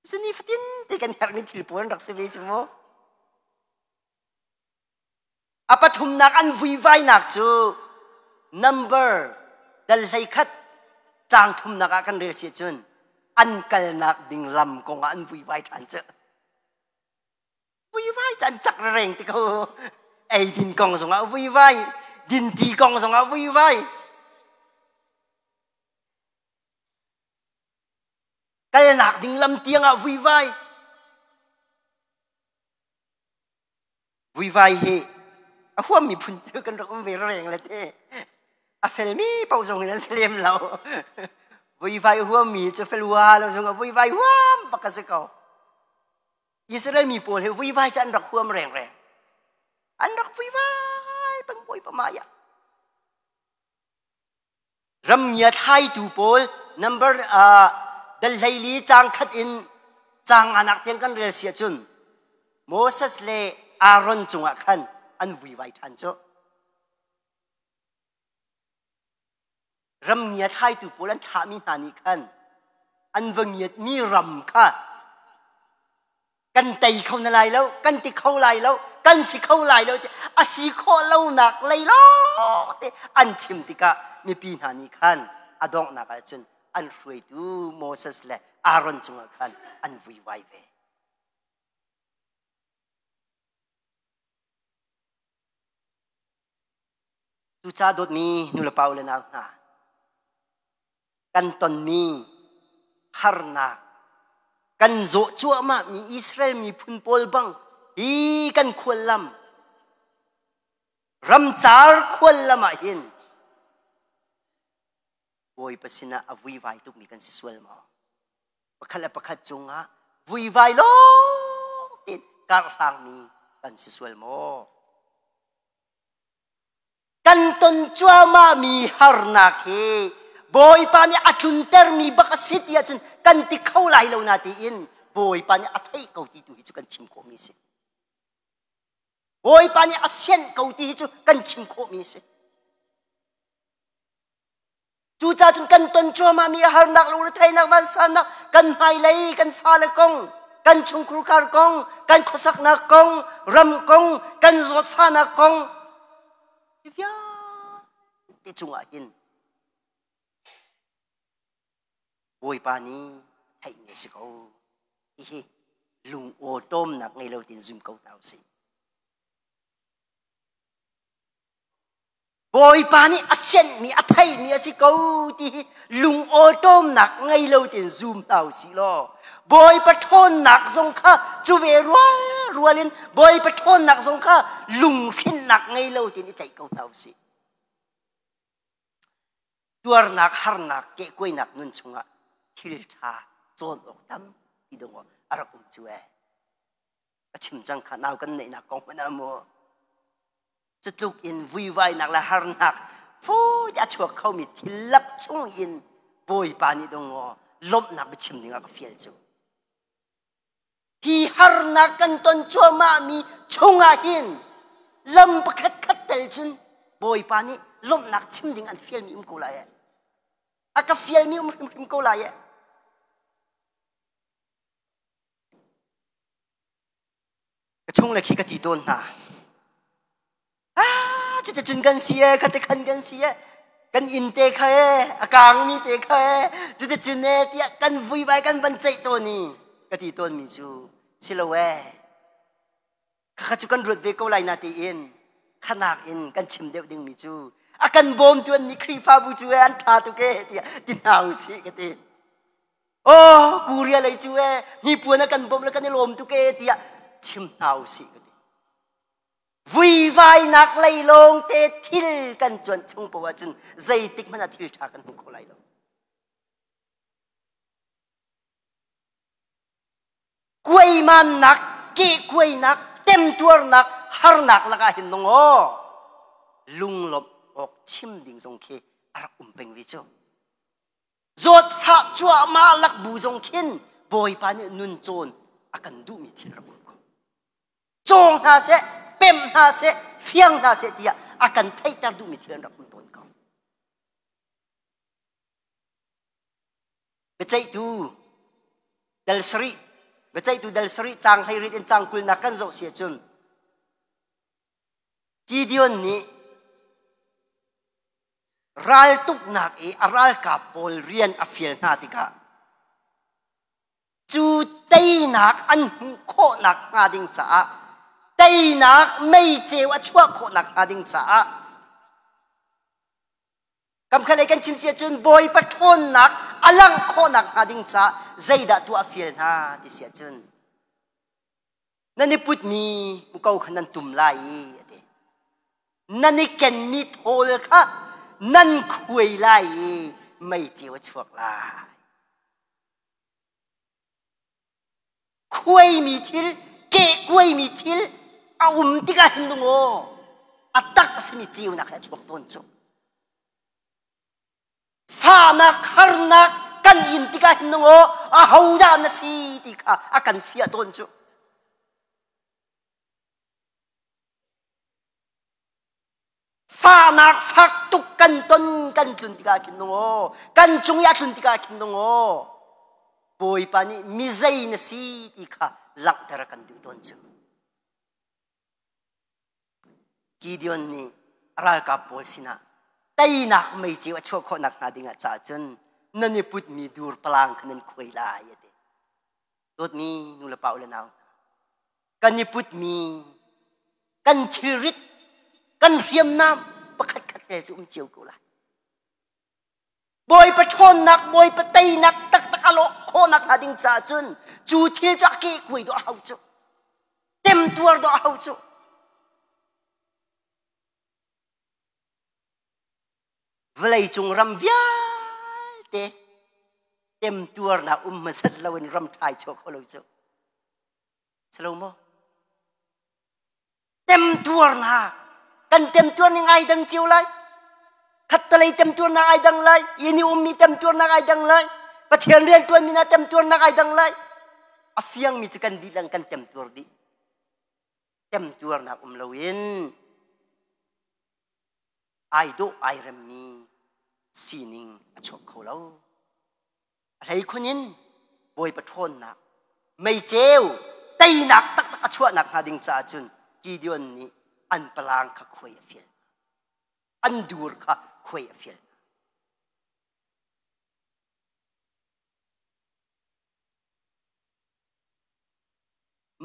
Cu nifatin te kan herhmi thil pawl an rak si ve cu mu. A pathumnak an vuivainak cu number dal 11 caang thumnak ah kan rel si ahcun an kalnak ding lam kongah an vuivai ṭhan cu. Vuivai cu an cak reng ti ko. Eidin kong zongah vuivai, dinti kong zongah vuivai. Kalnak ding lam tiangah vuivai. Vuivai hi a huammi phun cu kan rak um ve reng le te. A felmi paoh zong in an si lem lo. Vuivai huammi cu fel hua lo zong ah vuivai huam bak a si ko. Israel mi pawl hi vuivai cu an rak huam rengreng. An rak vuivai peng bawi pamai ah. Ramngia thlaitu pawl number dal 14 caang khat in caang nganak tiang kan rel si ahcun Moses le Aaron cungah khan an vuivai ṭhan cu. Ramngia thlaitu pawl an thlahmi hna nih khan an va ngiatmi ram kha kan tei kho na lai lo, kan ti kho lai lo, kan si kho lai lo ti a si khawh lonak lei lawng te an chim tikah mipi hna nih khan a donghnak ah cun an hruaitu Moses le Aaron cungah khan an vuivai ve. Cucaah dawtmi nulepa u le nau hna, kan tonmi harnak kan zawh cuahmahmi Israel miphun pawl bang hi kan khuallam ramcar khuallam ah hin Bawipa sinah a vuivai tukmi kan si sual maw? Pakhat le pakhat cungah vuivai lawng tein karhlangmi kan si sual maw? Kan ton cuahmahmi harnak hi Bawipa nih a tluntermi bak a si ti ahcun kan ti kho lai lo na tiin Bawipa nih a theih ko ti tu hi cu kan chim khawhmi a si. Bawipa nih a sianh ko ti hi cu kan chim khawhmi a si. Cucaah cun kan ton cuahmahmi a harnak lungretheihnak vansannak kan hmailei kan fale kong kan chungkhurkhar kong kan khuasaknak kong ram kong kan zawtfahnak kong hi vialte cungah hin Bawipa nih theihmi a si ko. Hihi lung awtawmnak ngei lo tin zum ko hna usih. Bawipa nih a sianhmi a theihmi a si ko ti hi lung awṭawmnak ngei lo tiin zum hna u sih law Bawipa ṭhawnnak zong kha cu ve rual rual in Bawipa ṭhawnnak zong kha lunghrinnak ngei lo tiin i tlaih ko hna u sih. Tuarnak harnak kehkuainak nun chungah thil ṭha cawn awk tampi dong a rak um cu ee. A chim cang kha nau kan neihnak kong hmanh ah mu. Cutluk in vuivainak le harnak fawi a chuak khomi thil lak chung in Bawipa nih dong maw lawmhnak biachim ding ah ka fial cu. Hi harnak kan ton cuahmahmi chungah hin lam pakhat khat tel cun Bawipa nih lawmhnak chim ding an fialmi um ko lai eh. A ka fialmi um hrimhrim ko lai eh. Ka chung le khi ka ti tawn hna. Ah, cuticun kan si e, khate khan kan si e, kan inn te kha e, a kaangmi te kha e, cuticun e, tiah kan vuivai kan van ceih tawn i ka ti tawnmi cu si lo e. Khakha cu kan ruat ve ko lai na tiin khanak in kan chim deuh dingmi cu A kan bawmtu an nih Khrihfabu cu e an ṭha tuk e tiah ti hna usih ka ti. Oh, Korea lei cu e hnipuan a kan bawmh le kan i lawm tuk e tiah chim hna usih ka ti. Vuivainak lei lawng te thil kan cuanh chung poah ahcun zeitik hmanh ah thil ṭha kan hmu kho lai lo. Kuaimannak, kehkuainak, temtuarnak, harnak lakah hin nung aw lunglawmh awk chim ding zong khi a rak um peng ve cu. Zawtfah cuahmah lak bu zong khin Bawipa nih nun cawn a kan duhmi thil rak um ko. Cawng hna seh, pemh hna seh, fiang hna seh tiah a kan theihter duhmi thil an rak um tawn ko. Biaceihtu dal sarih, biaceihtu dal sarih caang hleirit in caang kulnak kan zoh si ahcun Gideon nih raltuknak i a ralkap pawl rian a fial hna tikah cu teinak an hmuh khawhnak hnga ding caah teinak meiceu a chuah khawhnak hnga ding caah Kamkhat lei kan chim si ahcun Bawipa ṭhawnnak a langh khawhnak hnga ding caah zeidah tuah a fial hna ti si ahcun nan i putmi muko kha nan tum lai i a ti. Nan i kenmi thawl kha nan khuai lai i meiceu a chuak lai. Khuaimi thil, kehkuaimi thil a um tikah hin dung aw a tak a simi ceunak he a chuak tawn cu. Fahnak, harnak kan in tikah hin dung aw ahodah na si ti kha a kan fiah tawn cu. Fahnak fak tuk kan ton kan tlun tikah khin dung aw kan cung i a tlun tikah khin dung aw Bawipa nih mizei na si ti kha langhter a kan duh tawn cu. Gideon nih ralkap pawl sinah teinak meiceu a chuah khawh nakhnga dingah caah cun nan i putmi dur palang kha nan khuai lai a ti. Dawtmi nu le pa u le nau hna, kan i putmi kan thilrit kan hriamnam pakhat khat tel cu um cio ko lai. Bawipa ṭhawnnak, Bawipa teinak taktak a lawh khawhnak hnga ding caah cun cu thil cu a kehkuai dawh a hau cu. Temtuar dawh a hau cu. Vawleicung ram vialte temtuarnak um hmasat loin ram ṭhai chuah kho lo cu. Si lo maw? Temtuarnak kan temtuar ning ai dang cio lai. Khattalei temtuarnak ai dang lai. Inn i ummi temtuarnak ai dang lai. Pathian rian ṭuanmi hna temtuarnak ai dang lai. A fiangmi cu kan dihlak kan temtuar dih. Temtuarnak um loin ai dawh ai remmi sining a chuak kho lo. A hleikhun in Bawipa ṭhawnnak meiceu teinak taktak a chuahnak hnga ding caah cun Gideon nih an palang kha khuai a fial. An dur kha khuai a fial.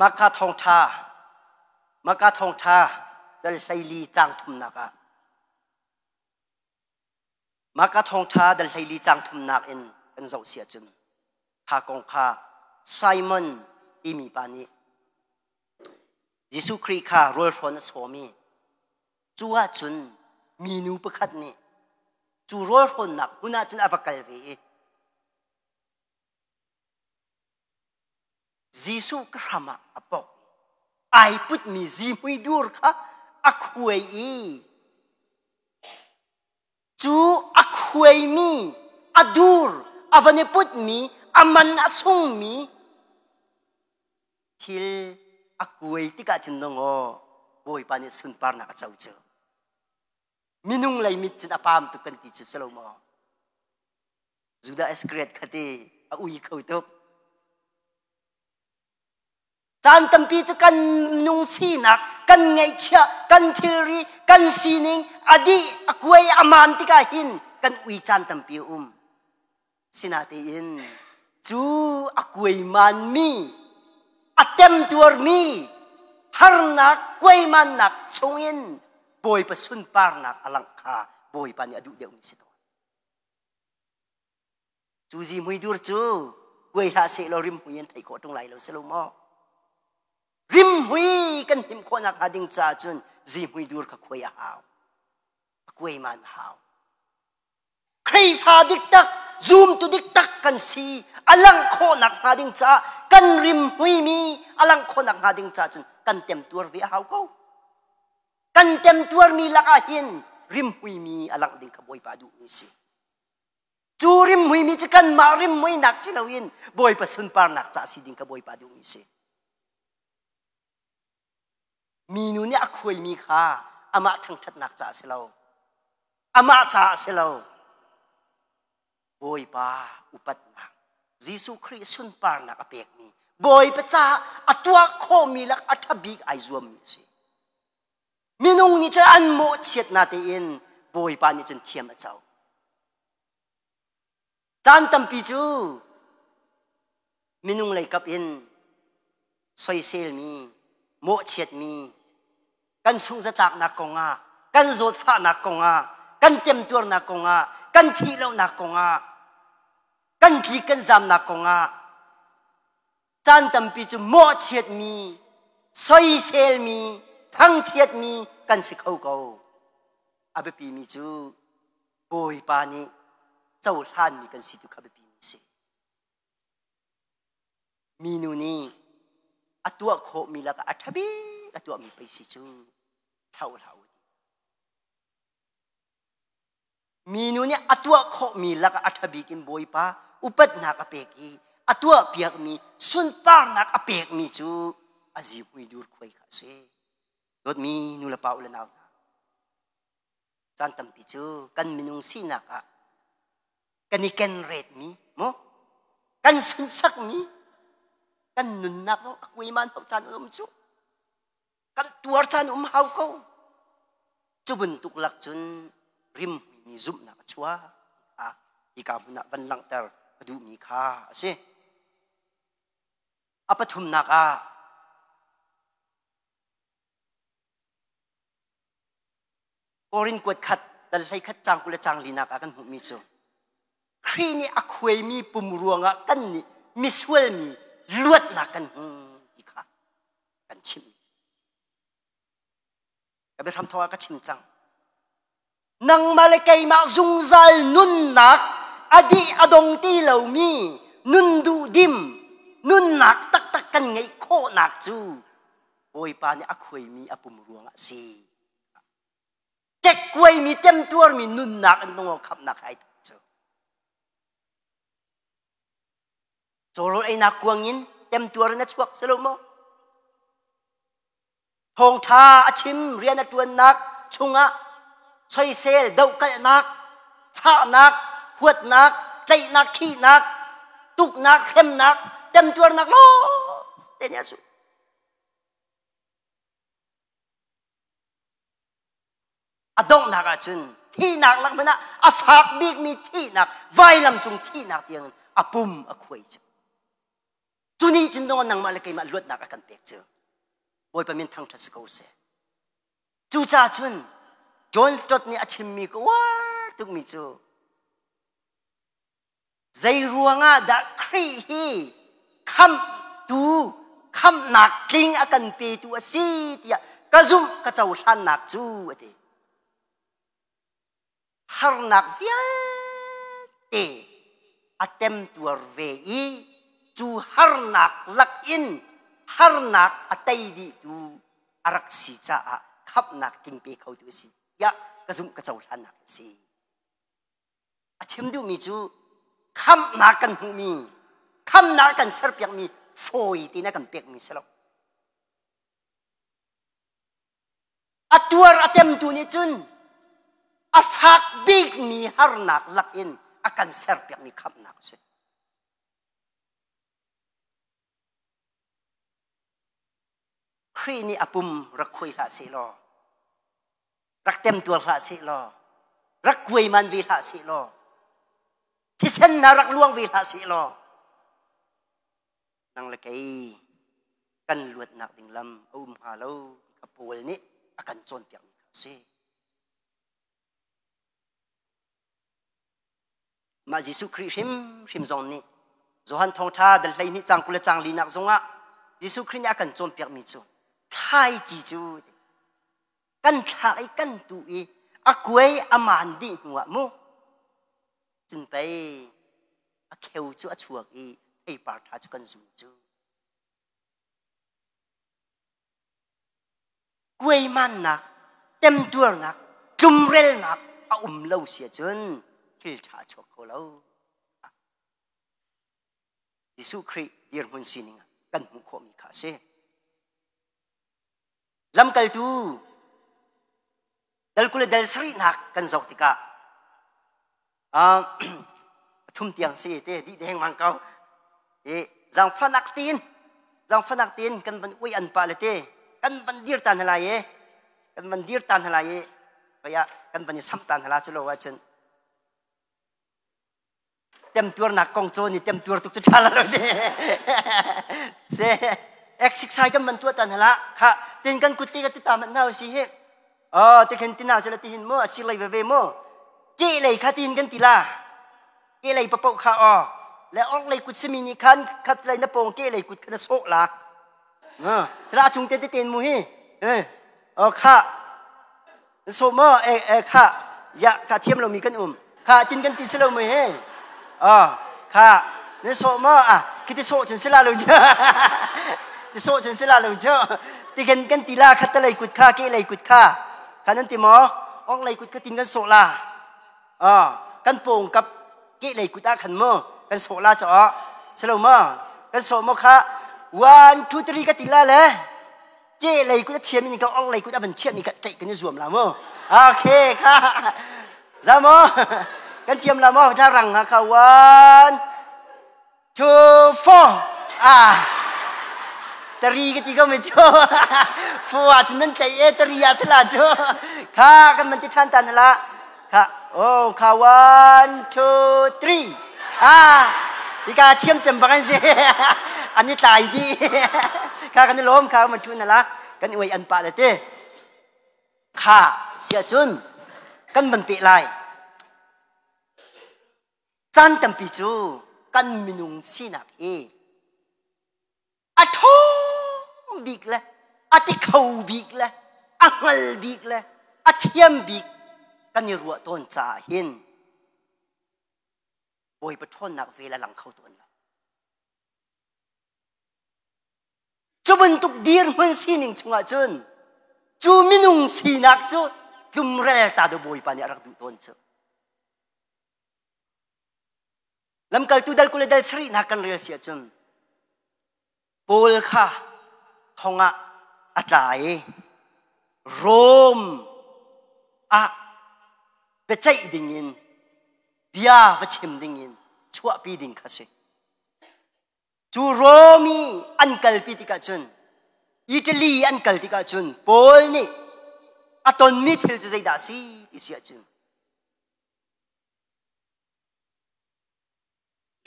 Maka thawngṭha Maka thawngṭha dal 14 caang thumnak ah Maka thawngṭha dal 14 caang thumnak in kan zoh si ahcun kha kong kha Simon timi pa nih Jesuh Khrih kha rawlhrawn a sawm i cu ahcun minu pakhat nih cu rawlhrawnnak hmun ahcun a va kal ve i Jesuh ka hram ah a pok. Ai putmi zihmui dur kha a khuai i cu a khuaimi a dur a van i putmi a man a sungmi thil a kuai tikah cun dong aw Bawipa nih sunparnak a co cu. Minung lei mit cun a paam tuk kan ti cu si lo maw? Judah Iscariot kha ti a ui kho tuk. Caan tampi cu kan nung sinak, kan ngaihchiah, kan thilri, kan sining a dih, a kuai, a maan tikah hin kan ui caan tampi a um. Sinatein cu a kuaimanmi, a temtuarmi, harnak, kuaimannak chungin Bawipa sunparnak a langh kha Bawipa nih a duh deuhmi si tawn. Cu zihmui dur cu kuai hlah sehlaw rimhmui an theih khawh ṭung lai lo si lo maw? Rimhmui kan hnim khawhnak hnga ding caah cun zihmui dur kha khuai a hau. A kuai man a hau. Khrihfa diktak, zumtu diktak kan si a langh khawhnak hnga ding caah kan rimhmuimi a langh khawhnak hnga ding caah cun kan temtuar ve a hau ko. Kan temtuarmi lakah hin rimhmuimi a langh ding kha Bawipa duhmi si. Cu rimhmuimi cu kanmah rimhmuinak si loin Bawipa sunparnak ca si ding kha Bawipa duhmi si. Minu nih a khuaimi kha amah thangṭhatnak ca a si lo. Amah ca a si lo. Bawipa upatnak, Jesuh Khrih sunparnak a pekmi, Bawipa caah a tuah khawhmi lak a ṭha bik ai zuammi a si. Minung nih cun an mawhchiat natein Bawipa nih cun thiam a co. Caan tampi cu minung lei kap in soiselmi, mawhchiatmi, kan sungzatlaknak kongah, kan zawtfahnak kongah, kan temtuarnak kongah, kan thihlohnak kongah, kan tlik kan zamnak kongah caan tampi cu mawhchiatmi, soiselmi, thangchiatmi kan si kho ko. A biapimi cu Bawipa nih cohlanmi kan si tu kha biapimi si. Minu nih a tuah khawhmi lakah a ṭha bik a tuahmi pei si cu thlauh hlah u ti. Minu nih a tuah khawhmi lakah a ṭha bik in Bawipa upatnak a pek i a tuahpiakmi sunparnak a pekmi cu a zihmui dur khuai kha a si. Dawtmi nu le pa u le nau hna, caan tampi cu kan minung sinak ah kan i kenretmi mu kan sunsakmi kan nunnak zong a kuaiman hau caan um cu kan tuar caan um hau ko cu bantuk lak cun rimhmuimi zumhnak a chuak a hika hmun ah van langhter a duhmi kha a si. A pathumnak ah Korin kuat khat dal hlei khat cang 20 le cang linak ah kan hmuhmi cu Khrih nih a khuaimi pum ruangah kan nih misual mi luatnak kan hmu ti kha kan chim. Ka biahram thawng ah ka chim cang. Nangmah le keimah zungzal nunnak a dih a dong ti lomi nun duh dim nunnak taktak kan ngeih khawhnak cu Bawipa nih a khuaimi a pum ruangah a si. Kekkuaimi temtuarmi nunnak in nungaw khamhnak ai cu. Cawrawl einak kuang in temtuar in a chuak si lo maw? Thawngṭha a chim rian a ṭuannak chungah soisel dohkalhnak, fahnak, huatnak, tlaihnak, khihnak, tuknak, hremnak, temtuarnak lawng te nih a zulh. A donghnak ahcun thihnak lak hmanh ah a fak bikmi thihnak, vailam cung thihnak tiangin a pum a khuai cu. Cu nih cun dong nangmah le keimah luatnak a kan pek cu. Bawipa min thangṭhat si ko seh. Cucaah cun John Stott nih a chimmi ka uar tukmi cu zei ruangah dah Khrih hi khamhtu khamhnak tling a kan petu a si tiah ka zumh ka cohlannak cu a ti. Harnak vialte a temtuar ve i cu harnak lakin harnak a tei dihtu a rak si caah khamhnak tling pe khotu a si tiah ka zumh ka cohlannak a si. A chim duhmi cu khamhnak kan hmuhmi, khamhnak kan serpiakmi fawi tein a kan pekmi si lo. A tuar a temtu nih cun a fak bikmi harnak lakin a kan serpiakmi khamhnak a si. Khrih nih a pum rak khuai hlah seh law, rak temtuar hlah seh law, rak kuaiman ve hlah seh law, thisen na rak luang ve hlah seh law, nang le kei kan luatnak ding lam a um hnga lo ti kha Paul nih a kan cawnpiakmi kha a si. Mah Jesuh Khrih hrimhrim zong nih Johan thawngṭha dal 12 cang 20 le cang linak zongah Jesuh Khrih nih a kan cawnpiakmi cu thlaici cu kan thlak i kan tuh i a kuai a maan dih hnuah mu cun pei a kheu cu a chuak i theipar ṭha cu kan zun cu. Kuaimannak, temtuarnak, tlumrelnak a um lo si ahcun thil ṭha a chuak kho lo. Jesuh Khrih dirhmun sining ah kan hmuh khawhmi kha a si. Lamkaltu dal 20 le dal sarihnak kan zoh tikah thum tiang si te dih deng mang ko i zangfanak tin zangfanak tin kan van ui an pa le te kan van dir ta hna lai i kan van dir ta hna lai i vaya kan van i sam ta hna la cu lo ahcun Temtuarnak kong cawn i temtuar tuk cu ṭha lo te. Se exercise kan man tuah tan hala kha tin kan kut te ka ti ta man na si hi. Oh te khin tina se la ti hin mo asi lei ve ve mo. Ke lei kha tin kan ti la. Ke lei papo kha o. Le ok lei kut simi ni khan khat lei na pong ke lei kut kha na sawh la. Sala chung te te ten mu hi. Eh. O kha So maw e e kha ya ka thiam lomi kan um kha tin kan ti si lo mui he ah kha na so maw ah khi ti so cun si la lo cu ti so cun si la lo cu ti kan kan ti la khat lei kut kha ke lei kut kha kha nan ti maw ong lei kut kha tin kan so la ah kan pong kap ke lei kut ah khan mo kan so la cho si lo maw kan so maw kha one two three ka ti la le Ke lei kut a thiam in ka or lei kut a van chiahmi kha tlaih kan i zuam la mu. Okay, kha. Za mo. Kan thiam la mo. Tha rang ha kha. One, two, four. Ah. Tari ka ti ko mi chu. Four ah cun nan tlaih e tari ah sila chu. Kha kan man ti than tan hala. Kha. Oh, kha one, two, three. Ah. Hika thiam cem bak an si. An i tlai dih. Kha kan i lawm kha man thu na la. Kan uai an pah le te. Kha sia cun kan van pe lai. Caan tampi cu kan minung sinak hi a ṭhawng bik le a ti kho bik le a hngal bik le a thiam bik kan i ruah tawn caah hin Bawipa ṭhawnnak vel a lang kho tawn lo. Cu bantuk dirhmun sining chungah cun cu minung sinak cu tlumrel ta do Bawipa nih a rak duh tawn cu. Lamkaltu dal 20 le dal sarihnak kan rel si ahcun Paul kha thong ah a tla i Rom ah biaceih dingin bia va chim dingin chuahpi ding kha si. Cu Rom i an kalpi tikah cun Italy an kal tikah cun Paul nih a tonmi thil cu zeidah a si ti si ahcun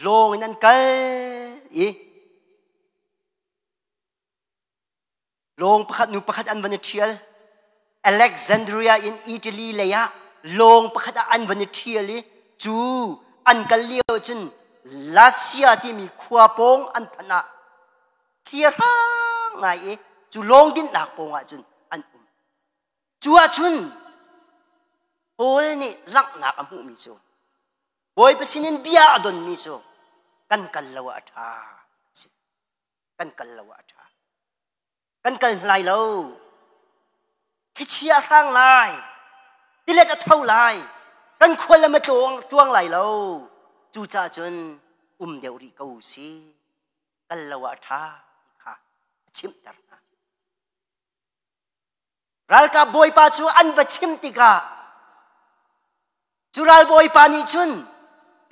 lawng in an kal i lawng pakhat nu pakhat an van i ṭhial. Alexandria in Italy lei ah lawng pakhat ah an van i ṭhial i cu an kal lio cun Lasia timi khua pawng an phanh ah thli a hrang ngai i cu lawng dinhnak pawng ah cun an um. Cu ahcun Paul nih langhnak a hmuhmi cu Bawipa sinin bia a donmi cu kan kal lo ah a ṭha. Kan kal lo ah a ṭha. Kan kal lai lo. Thlichia a hrang lai. Tilet a tho lai. Kan khual lam a tluang, tluang lai lo. Cucaah cun um deuh rih ko si. Kal lo ah a ṭha ti kha a chimhter hna. Ralkap bawipa cu an va chim tikah cu ralbawipa nih cun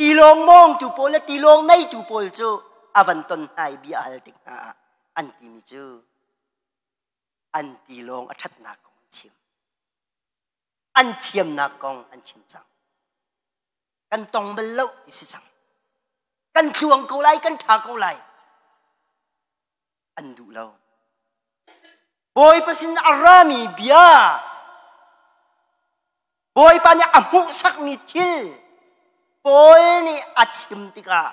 tilawng mawngtu pawl le tilawng neitu pawl cu a van ton hna i bia a hal tik hna ah an timi cu an tilawng a ṭhatnak kong an chim. An thiamnak kong an chim cang. Kan tong bal lo ti si cang. Kan tluang ko lai, kan ṭha ko lai. An duh lo. Bawipa sin a rami bia Bawipa nih a hmuhsakmi thil Paul nih a chim tikah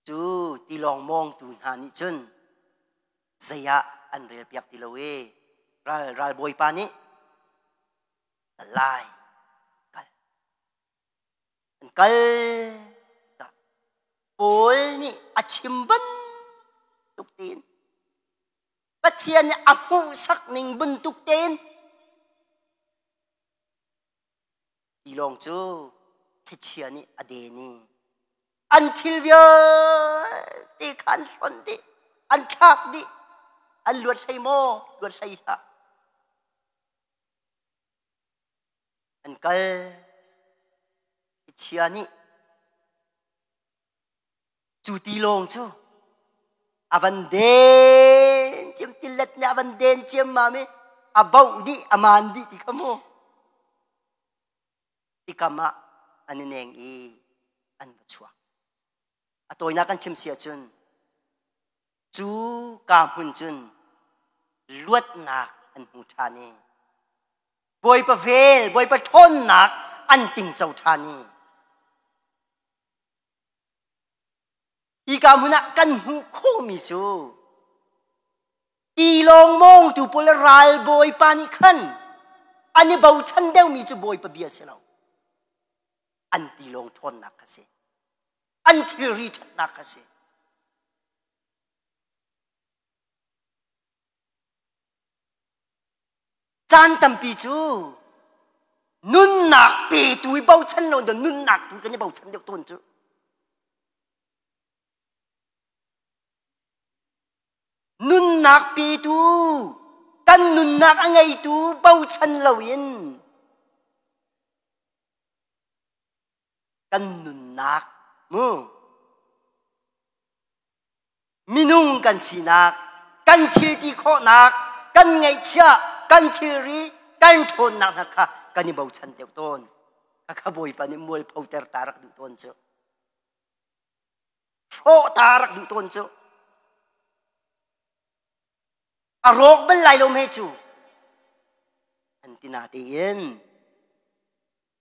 cu tilawng mawngtu hna nih cun zei ah an relpiak ti lo i ral ralbawipa nih kal lai kal an kal Paul nih a chim bantuk tein Pathian nih a hmuhsak ning bantuk tein tilawng cu thlichia nih a den i an thil vialte kha an hlonh dih an thlak dih an luat hlei maw luat hlei hlah an kal thlichia nih Cu tilawng cu a van den ciam tilet nih a van den ciammam i a boh dih a maan dih ti kha mu tikam ah an i neng i an va chuak. A tawinak kan chim si ahcun cu ka hmun cun luatnak an hmu ṭhan i Bawipa vel, Bawipa ṭhawnnak an tingco ṭhan i Hika hmun ah kan hmuh khawhmi cu tilawng mawngtu pawl le ralbawipa nih khan an i bochan deuhmi cu Bawipa bia si lo. An tilawng ṭhawnnak kha si. An thilri ṭhatnak kha si. Caan tampi cu nunnak petu i bochan lo in nunnak tu kan i bochan deuh tawn cu. Nunnak petu kan nunnak a ngeitu bochan loin kan nunnak mu Minung kan sinak, kan thil ti khawhnak, kan ngeihchiah, kan thilri, kan ṭhawnnak hna kha kan i bochan deuh tawn. Khakha Bawipa nih mualphoter ta rak duh tawn cu. Hrawh ta rak duh tawn cu. A rawk bal lai lo hme cu. An ti na tein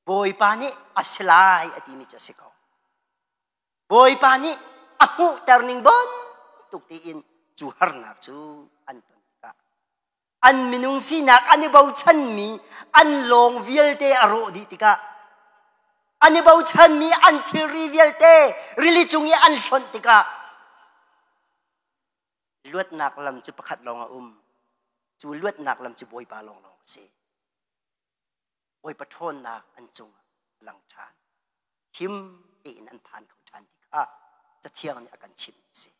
Bawipa nih a si lai a timi cu a si ko. Bawipa nih a hmuhter ning bantuk tein cu harnak cu an ton tikah an minung sinak an i bochanmi an lawng vialte a rawh dih tikah an i bochanmi an thilri vialte rili cung i an hlonh tikah luatnak lam cu pakhat lawng a um cu luatnak lam cu Bawipa lawnglawng a si. Bawipa ṭhawnnak an cungah a lang ṭhan. Him tein an phan kho ṭhan ti kha Cathiang nih a kan chimh a si.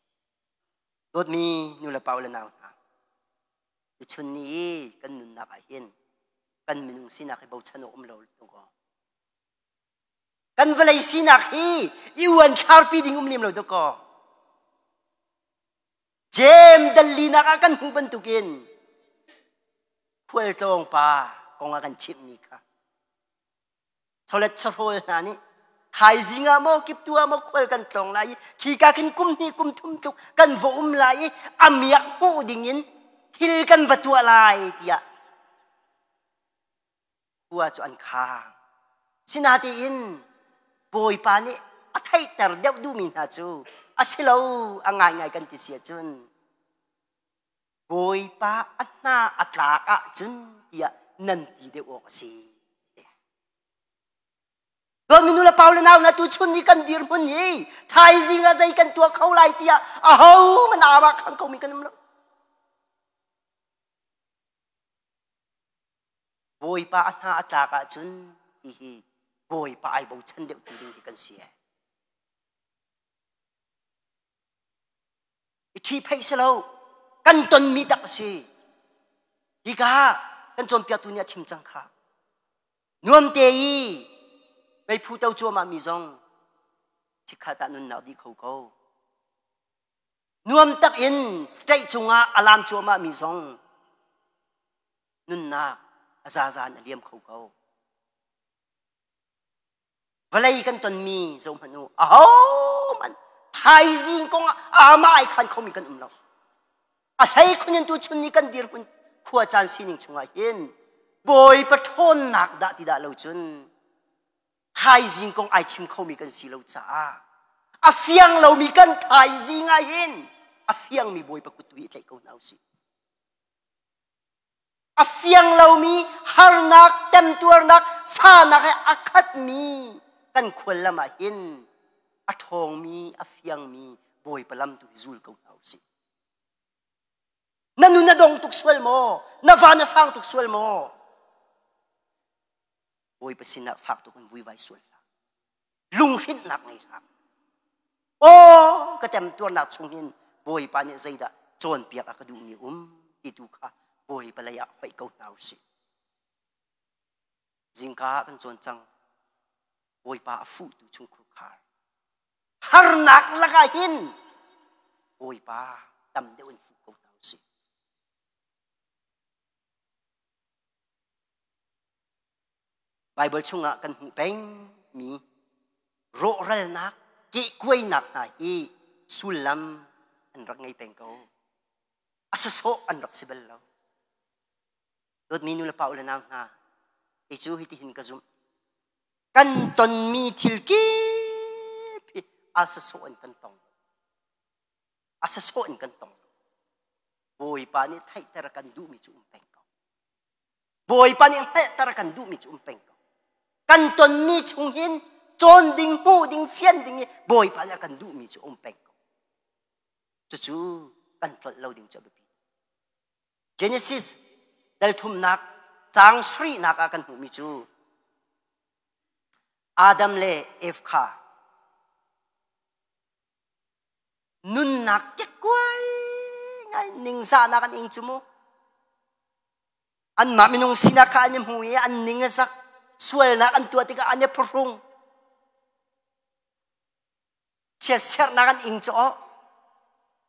Dawtmi nu le pa le nau hna, tuchun ni i kan nunnak ah hin kan minung sinak hi bochan awk um lo tung aw. Kan vawlei sinak hi i uan thlarpi ding um lem lo dakaw. Jem dallinak ah kan hmuh bantukin khualtlawng pa kong a kan chimhmi kha chawlet chawhrawl hna nih thaizing ah maw kiptu ah maw khual kan tlawng lai i khika khin kum hnih kum thum tluk kan va um lai i a miak hmuh dingin thil kan va tuah lai tiah khua cu an khang. Sinatein Bawipa nih a theihter deuh duhmi hna cu a si lo a ngaingai kan ti si ahcun Bawipa a hna a tlak ahcun tiah nan ti deuh awk a si. Dawtmi nu le pa le nau na tu chun ni kan dirhmun hi thaizing ah zei kan tuah kho lai tiah aho man aa khang ko mi kan um lo. Bawipa a hna a tlak ahcun hihi Bawipa ai bochan deuh tu ding hi kan si ee. I ṭhihpheih si lo kan tonmi tak a si. Hika kan cawnpiaktu nih a chim cang kha. Nuam te i meiphu to cuahmah mi zong chikkhat ah nunnak dih kho ko. Nuam tak in state cungah a lam cuahmah mi zong nunnak a zaza in a liam kho ko. Vawlei kan tonmi zohhmanh u ahohmanh thaizing kong ah amah ai khan khomi kan um lo. A hlei khun in tu chun ni kan dirhmun khua caan sining chungah hin Bawipa ṭhawnnak dah ti dah lo cun thaizing kong ai chim khomi kan si lo caah a fiang lomi kan thaizing ah hin a fiangmi Bawipa kut tu hi tlaih ko hna usih. A fiang lomi harnak, temtuarnak, fahnak he a khatmi kan khual lam ah hin a ṭhawngmi, a fiangmi Bawipa lam tu hi zul ko hna usih. Na nun a dong tuk sual maw? Na van a sang tuk sual maw? Bawipa sinah fak tuk in vuivai sual hlah. Lunghrinhnak ngei hlah. Aw, ka temtuarnak chung hin Bawipa nih zeidah cawnpiak a ka duhmi um ti tu kha Bawipa lei ah hoih ko hna usih. Zingka ah kan cawn cang. Bawipa a fuhtu chungkhur khar. Harnak lakah hin Bawipa tam deuh in fuh ko hna usih. Baibal chungah kan hmuh pengmi rawhralnak, kehkuainak hna hi sullam an rak ngei peng ko. A sasawh an rak si bal lo. Dawtmi nu le pa u le nau hna, kei cu hitihin ka zumh. Kan tonmi thil kip hi a sasawh in kan tong lo. A sasawh in kan tong lo. Bawipa nih theihter a kan duhmi cu um peng ko. Bawipa nih hngalhter a kan duhmi cu um peng ko. Kan tonmi chung hin cawn ding, hmuh ding, fian ding i Bawipa nih a kan duhmi cu um peng ko. Cucu kan tlolh lo ding cu a biapi. Genesis dal thumnak caang sarihnak ah kan hmuhmi cu Adam le Eve kha nunnak kekkuai ngai ningzahnak an ing cu mu anmah minung sinak kha an i hmu i an ning a zak sualnak an tuah tikah an i phuhrung chiatserhnak an ing cu aw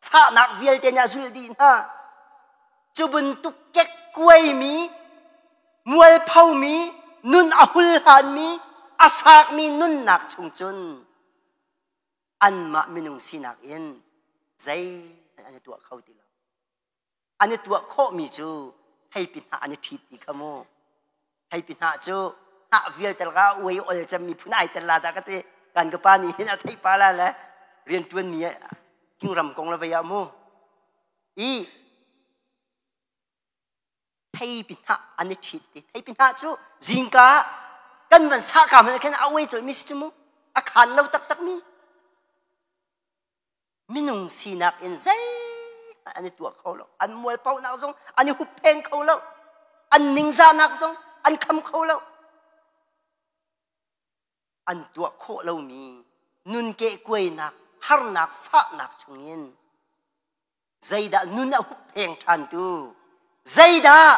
fahnak vialte nih a zulh dih hna cu bantuk kekkuaimi mualphomi nun a hulhanmi a fakmi nunnak chung cun anmah minung sinak in zei an i tuah kho ti lo. An i tuah khawhmi cu theipi hnah an i ṭhit ti kha mu. Theipi hnah cu hnah vialte lakah uai ol cemmi phun ai tel la dah ka ti. Kan ka pa nih hin a theih pa la le rianṭuanmi thingram kong le vei ah mu. I theipi hnah an i ṭhit ti theipi hnah cu zingka ah kan van sahka hmanh khin a uai colhmi si cu mu a khan lo taktakmi minung sinak in zeihmanh an i tuah kho lo an mualphonak zong an i huppheng kho lo an ningzahnak zong an kham kho lo an tuah khawh lomi nun kehkuainak harnak fahnak chungin Zeidah nun a huppheng ṭhantu? Zeidah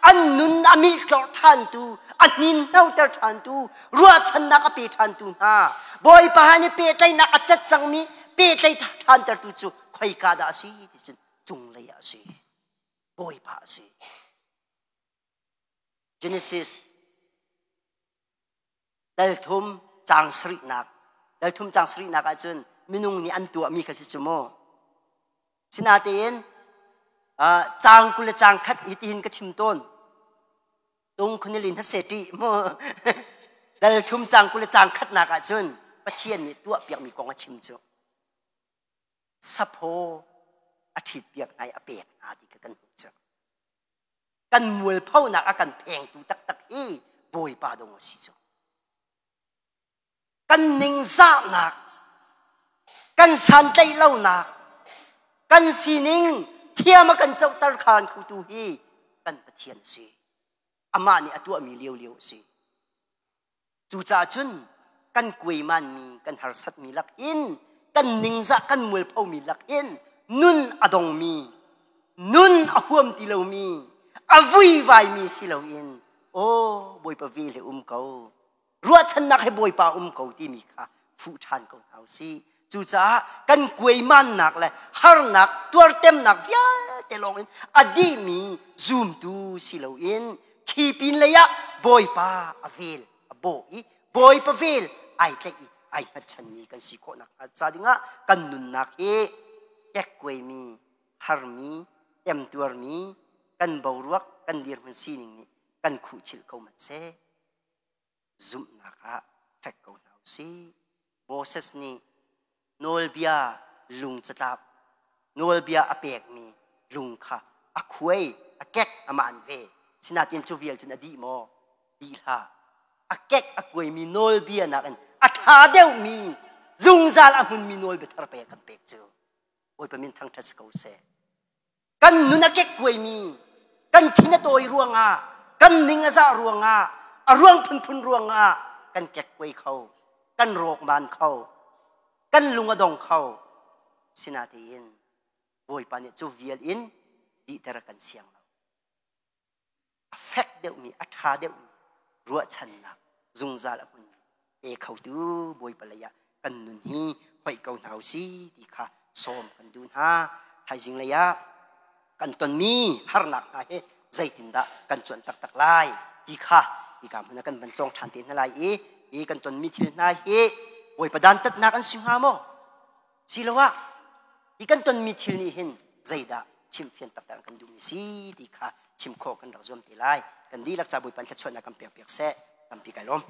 an nun a milhtlorh ṭhantu, a hninhnoter ṭhantu, ruahchannak a pe ṭhantu hna? Bawipa han i pehtlaihnak a cat cangmi pehtlaih ṭhantertu cu khoika dah a si ti cun cunglei ah a si. Bawipa a si. Genesis dal thum caang sarihnak dal thum caang sarihnak ahcun minung nih an tuahmi kha si cu mu sinatein caang 20 le caang khat hi tihin ka chim tawn tung khunilin ha se ṭi mu dal thum caang 20 le caang khatnak ahcun Pathian nih tuahpiakmi kong a chim cu saphaw a ṭhitpiak hna i a pek hna ti kha kan hmuh cu kan mualphonak a kan phengtu taktak hi Bawipa dong a si cu. Kan ningzahnak, kan santlaih lonak, kan sining thiam a kan cohter khan khutu hi kan Pathian a si. Amah nih a tuahmi lio lio a si. Cucaah cun kan kuaimanmi, kan harsatmi lak in, kan ningzah, kan mualphomi lak in nun a dongmi, nun a huam ti lomi, a vuivaimi si loin, aw Bawipa vel he um ko, ruahchannak he Bawipa um ko timi kha fuh ṭhan ko hna u sih. Cucaah kan kuaimannak le harnak, tuartemnak vialte lawngin a dihmi zumtu si loin khi pin lei ah Bawipa a vel a bawh i Bawipa vel ai tlaih i ai hngatchanmi kan si khawh nakhnga ca dingah kan nunnak hi kekkuaimi, harmi, temtuarmi, kan boruak, kan dirhmun sining nih Kan khuhchilh ko hmanh seh, zumhnak ah fek ko hna u sih. Moses nih nawlbia lung catlap, nawlbia a pekmi lung kha a khuai, a kek a maan ve. Sinain cu vial cun a dih maw? Dih hlah. A kek a kuaimi nawlbia nakin a ṭha deuhmi zungzal a hmunmi nawlbia thar pek kan pek cu. Bawipa min thangṭhat si ko seh. Kan nun a kekkuaimi, kan thin a tawi ruangah, kan ning a zah ruangah, a ruang phunphun ruangah kan kekkuai kho, kan rawkman kho, kan lung a dong kho. Sinatein Bawipa nih cu vial in dihter kan siang lo. A fek deuhmi, a ṭha deuhmi ruahchannak zungzal a hmunmi pe khotu Bawipa lei ah kan nun hi hoih ko hna u si ti kha sawm kan duh hna. Thaizing lei ah kan tonmi harnak hna hi zeitindah kan cuanh taktak lai ti kha hika hmun ah kan van cawng ṭhan te hna lai i hi kan tonmi thil hna hi Bawipa dantatnak an si hnga maw? Siloah hi kan tonmi thil nih hin zeidah chimfian taktak kan duhmi si ti kha chim khawh kan rak zuam te lai. Kan dihlak ca Bawipa thluachuahnak kan pek piak seh. Tampi kai lawm.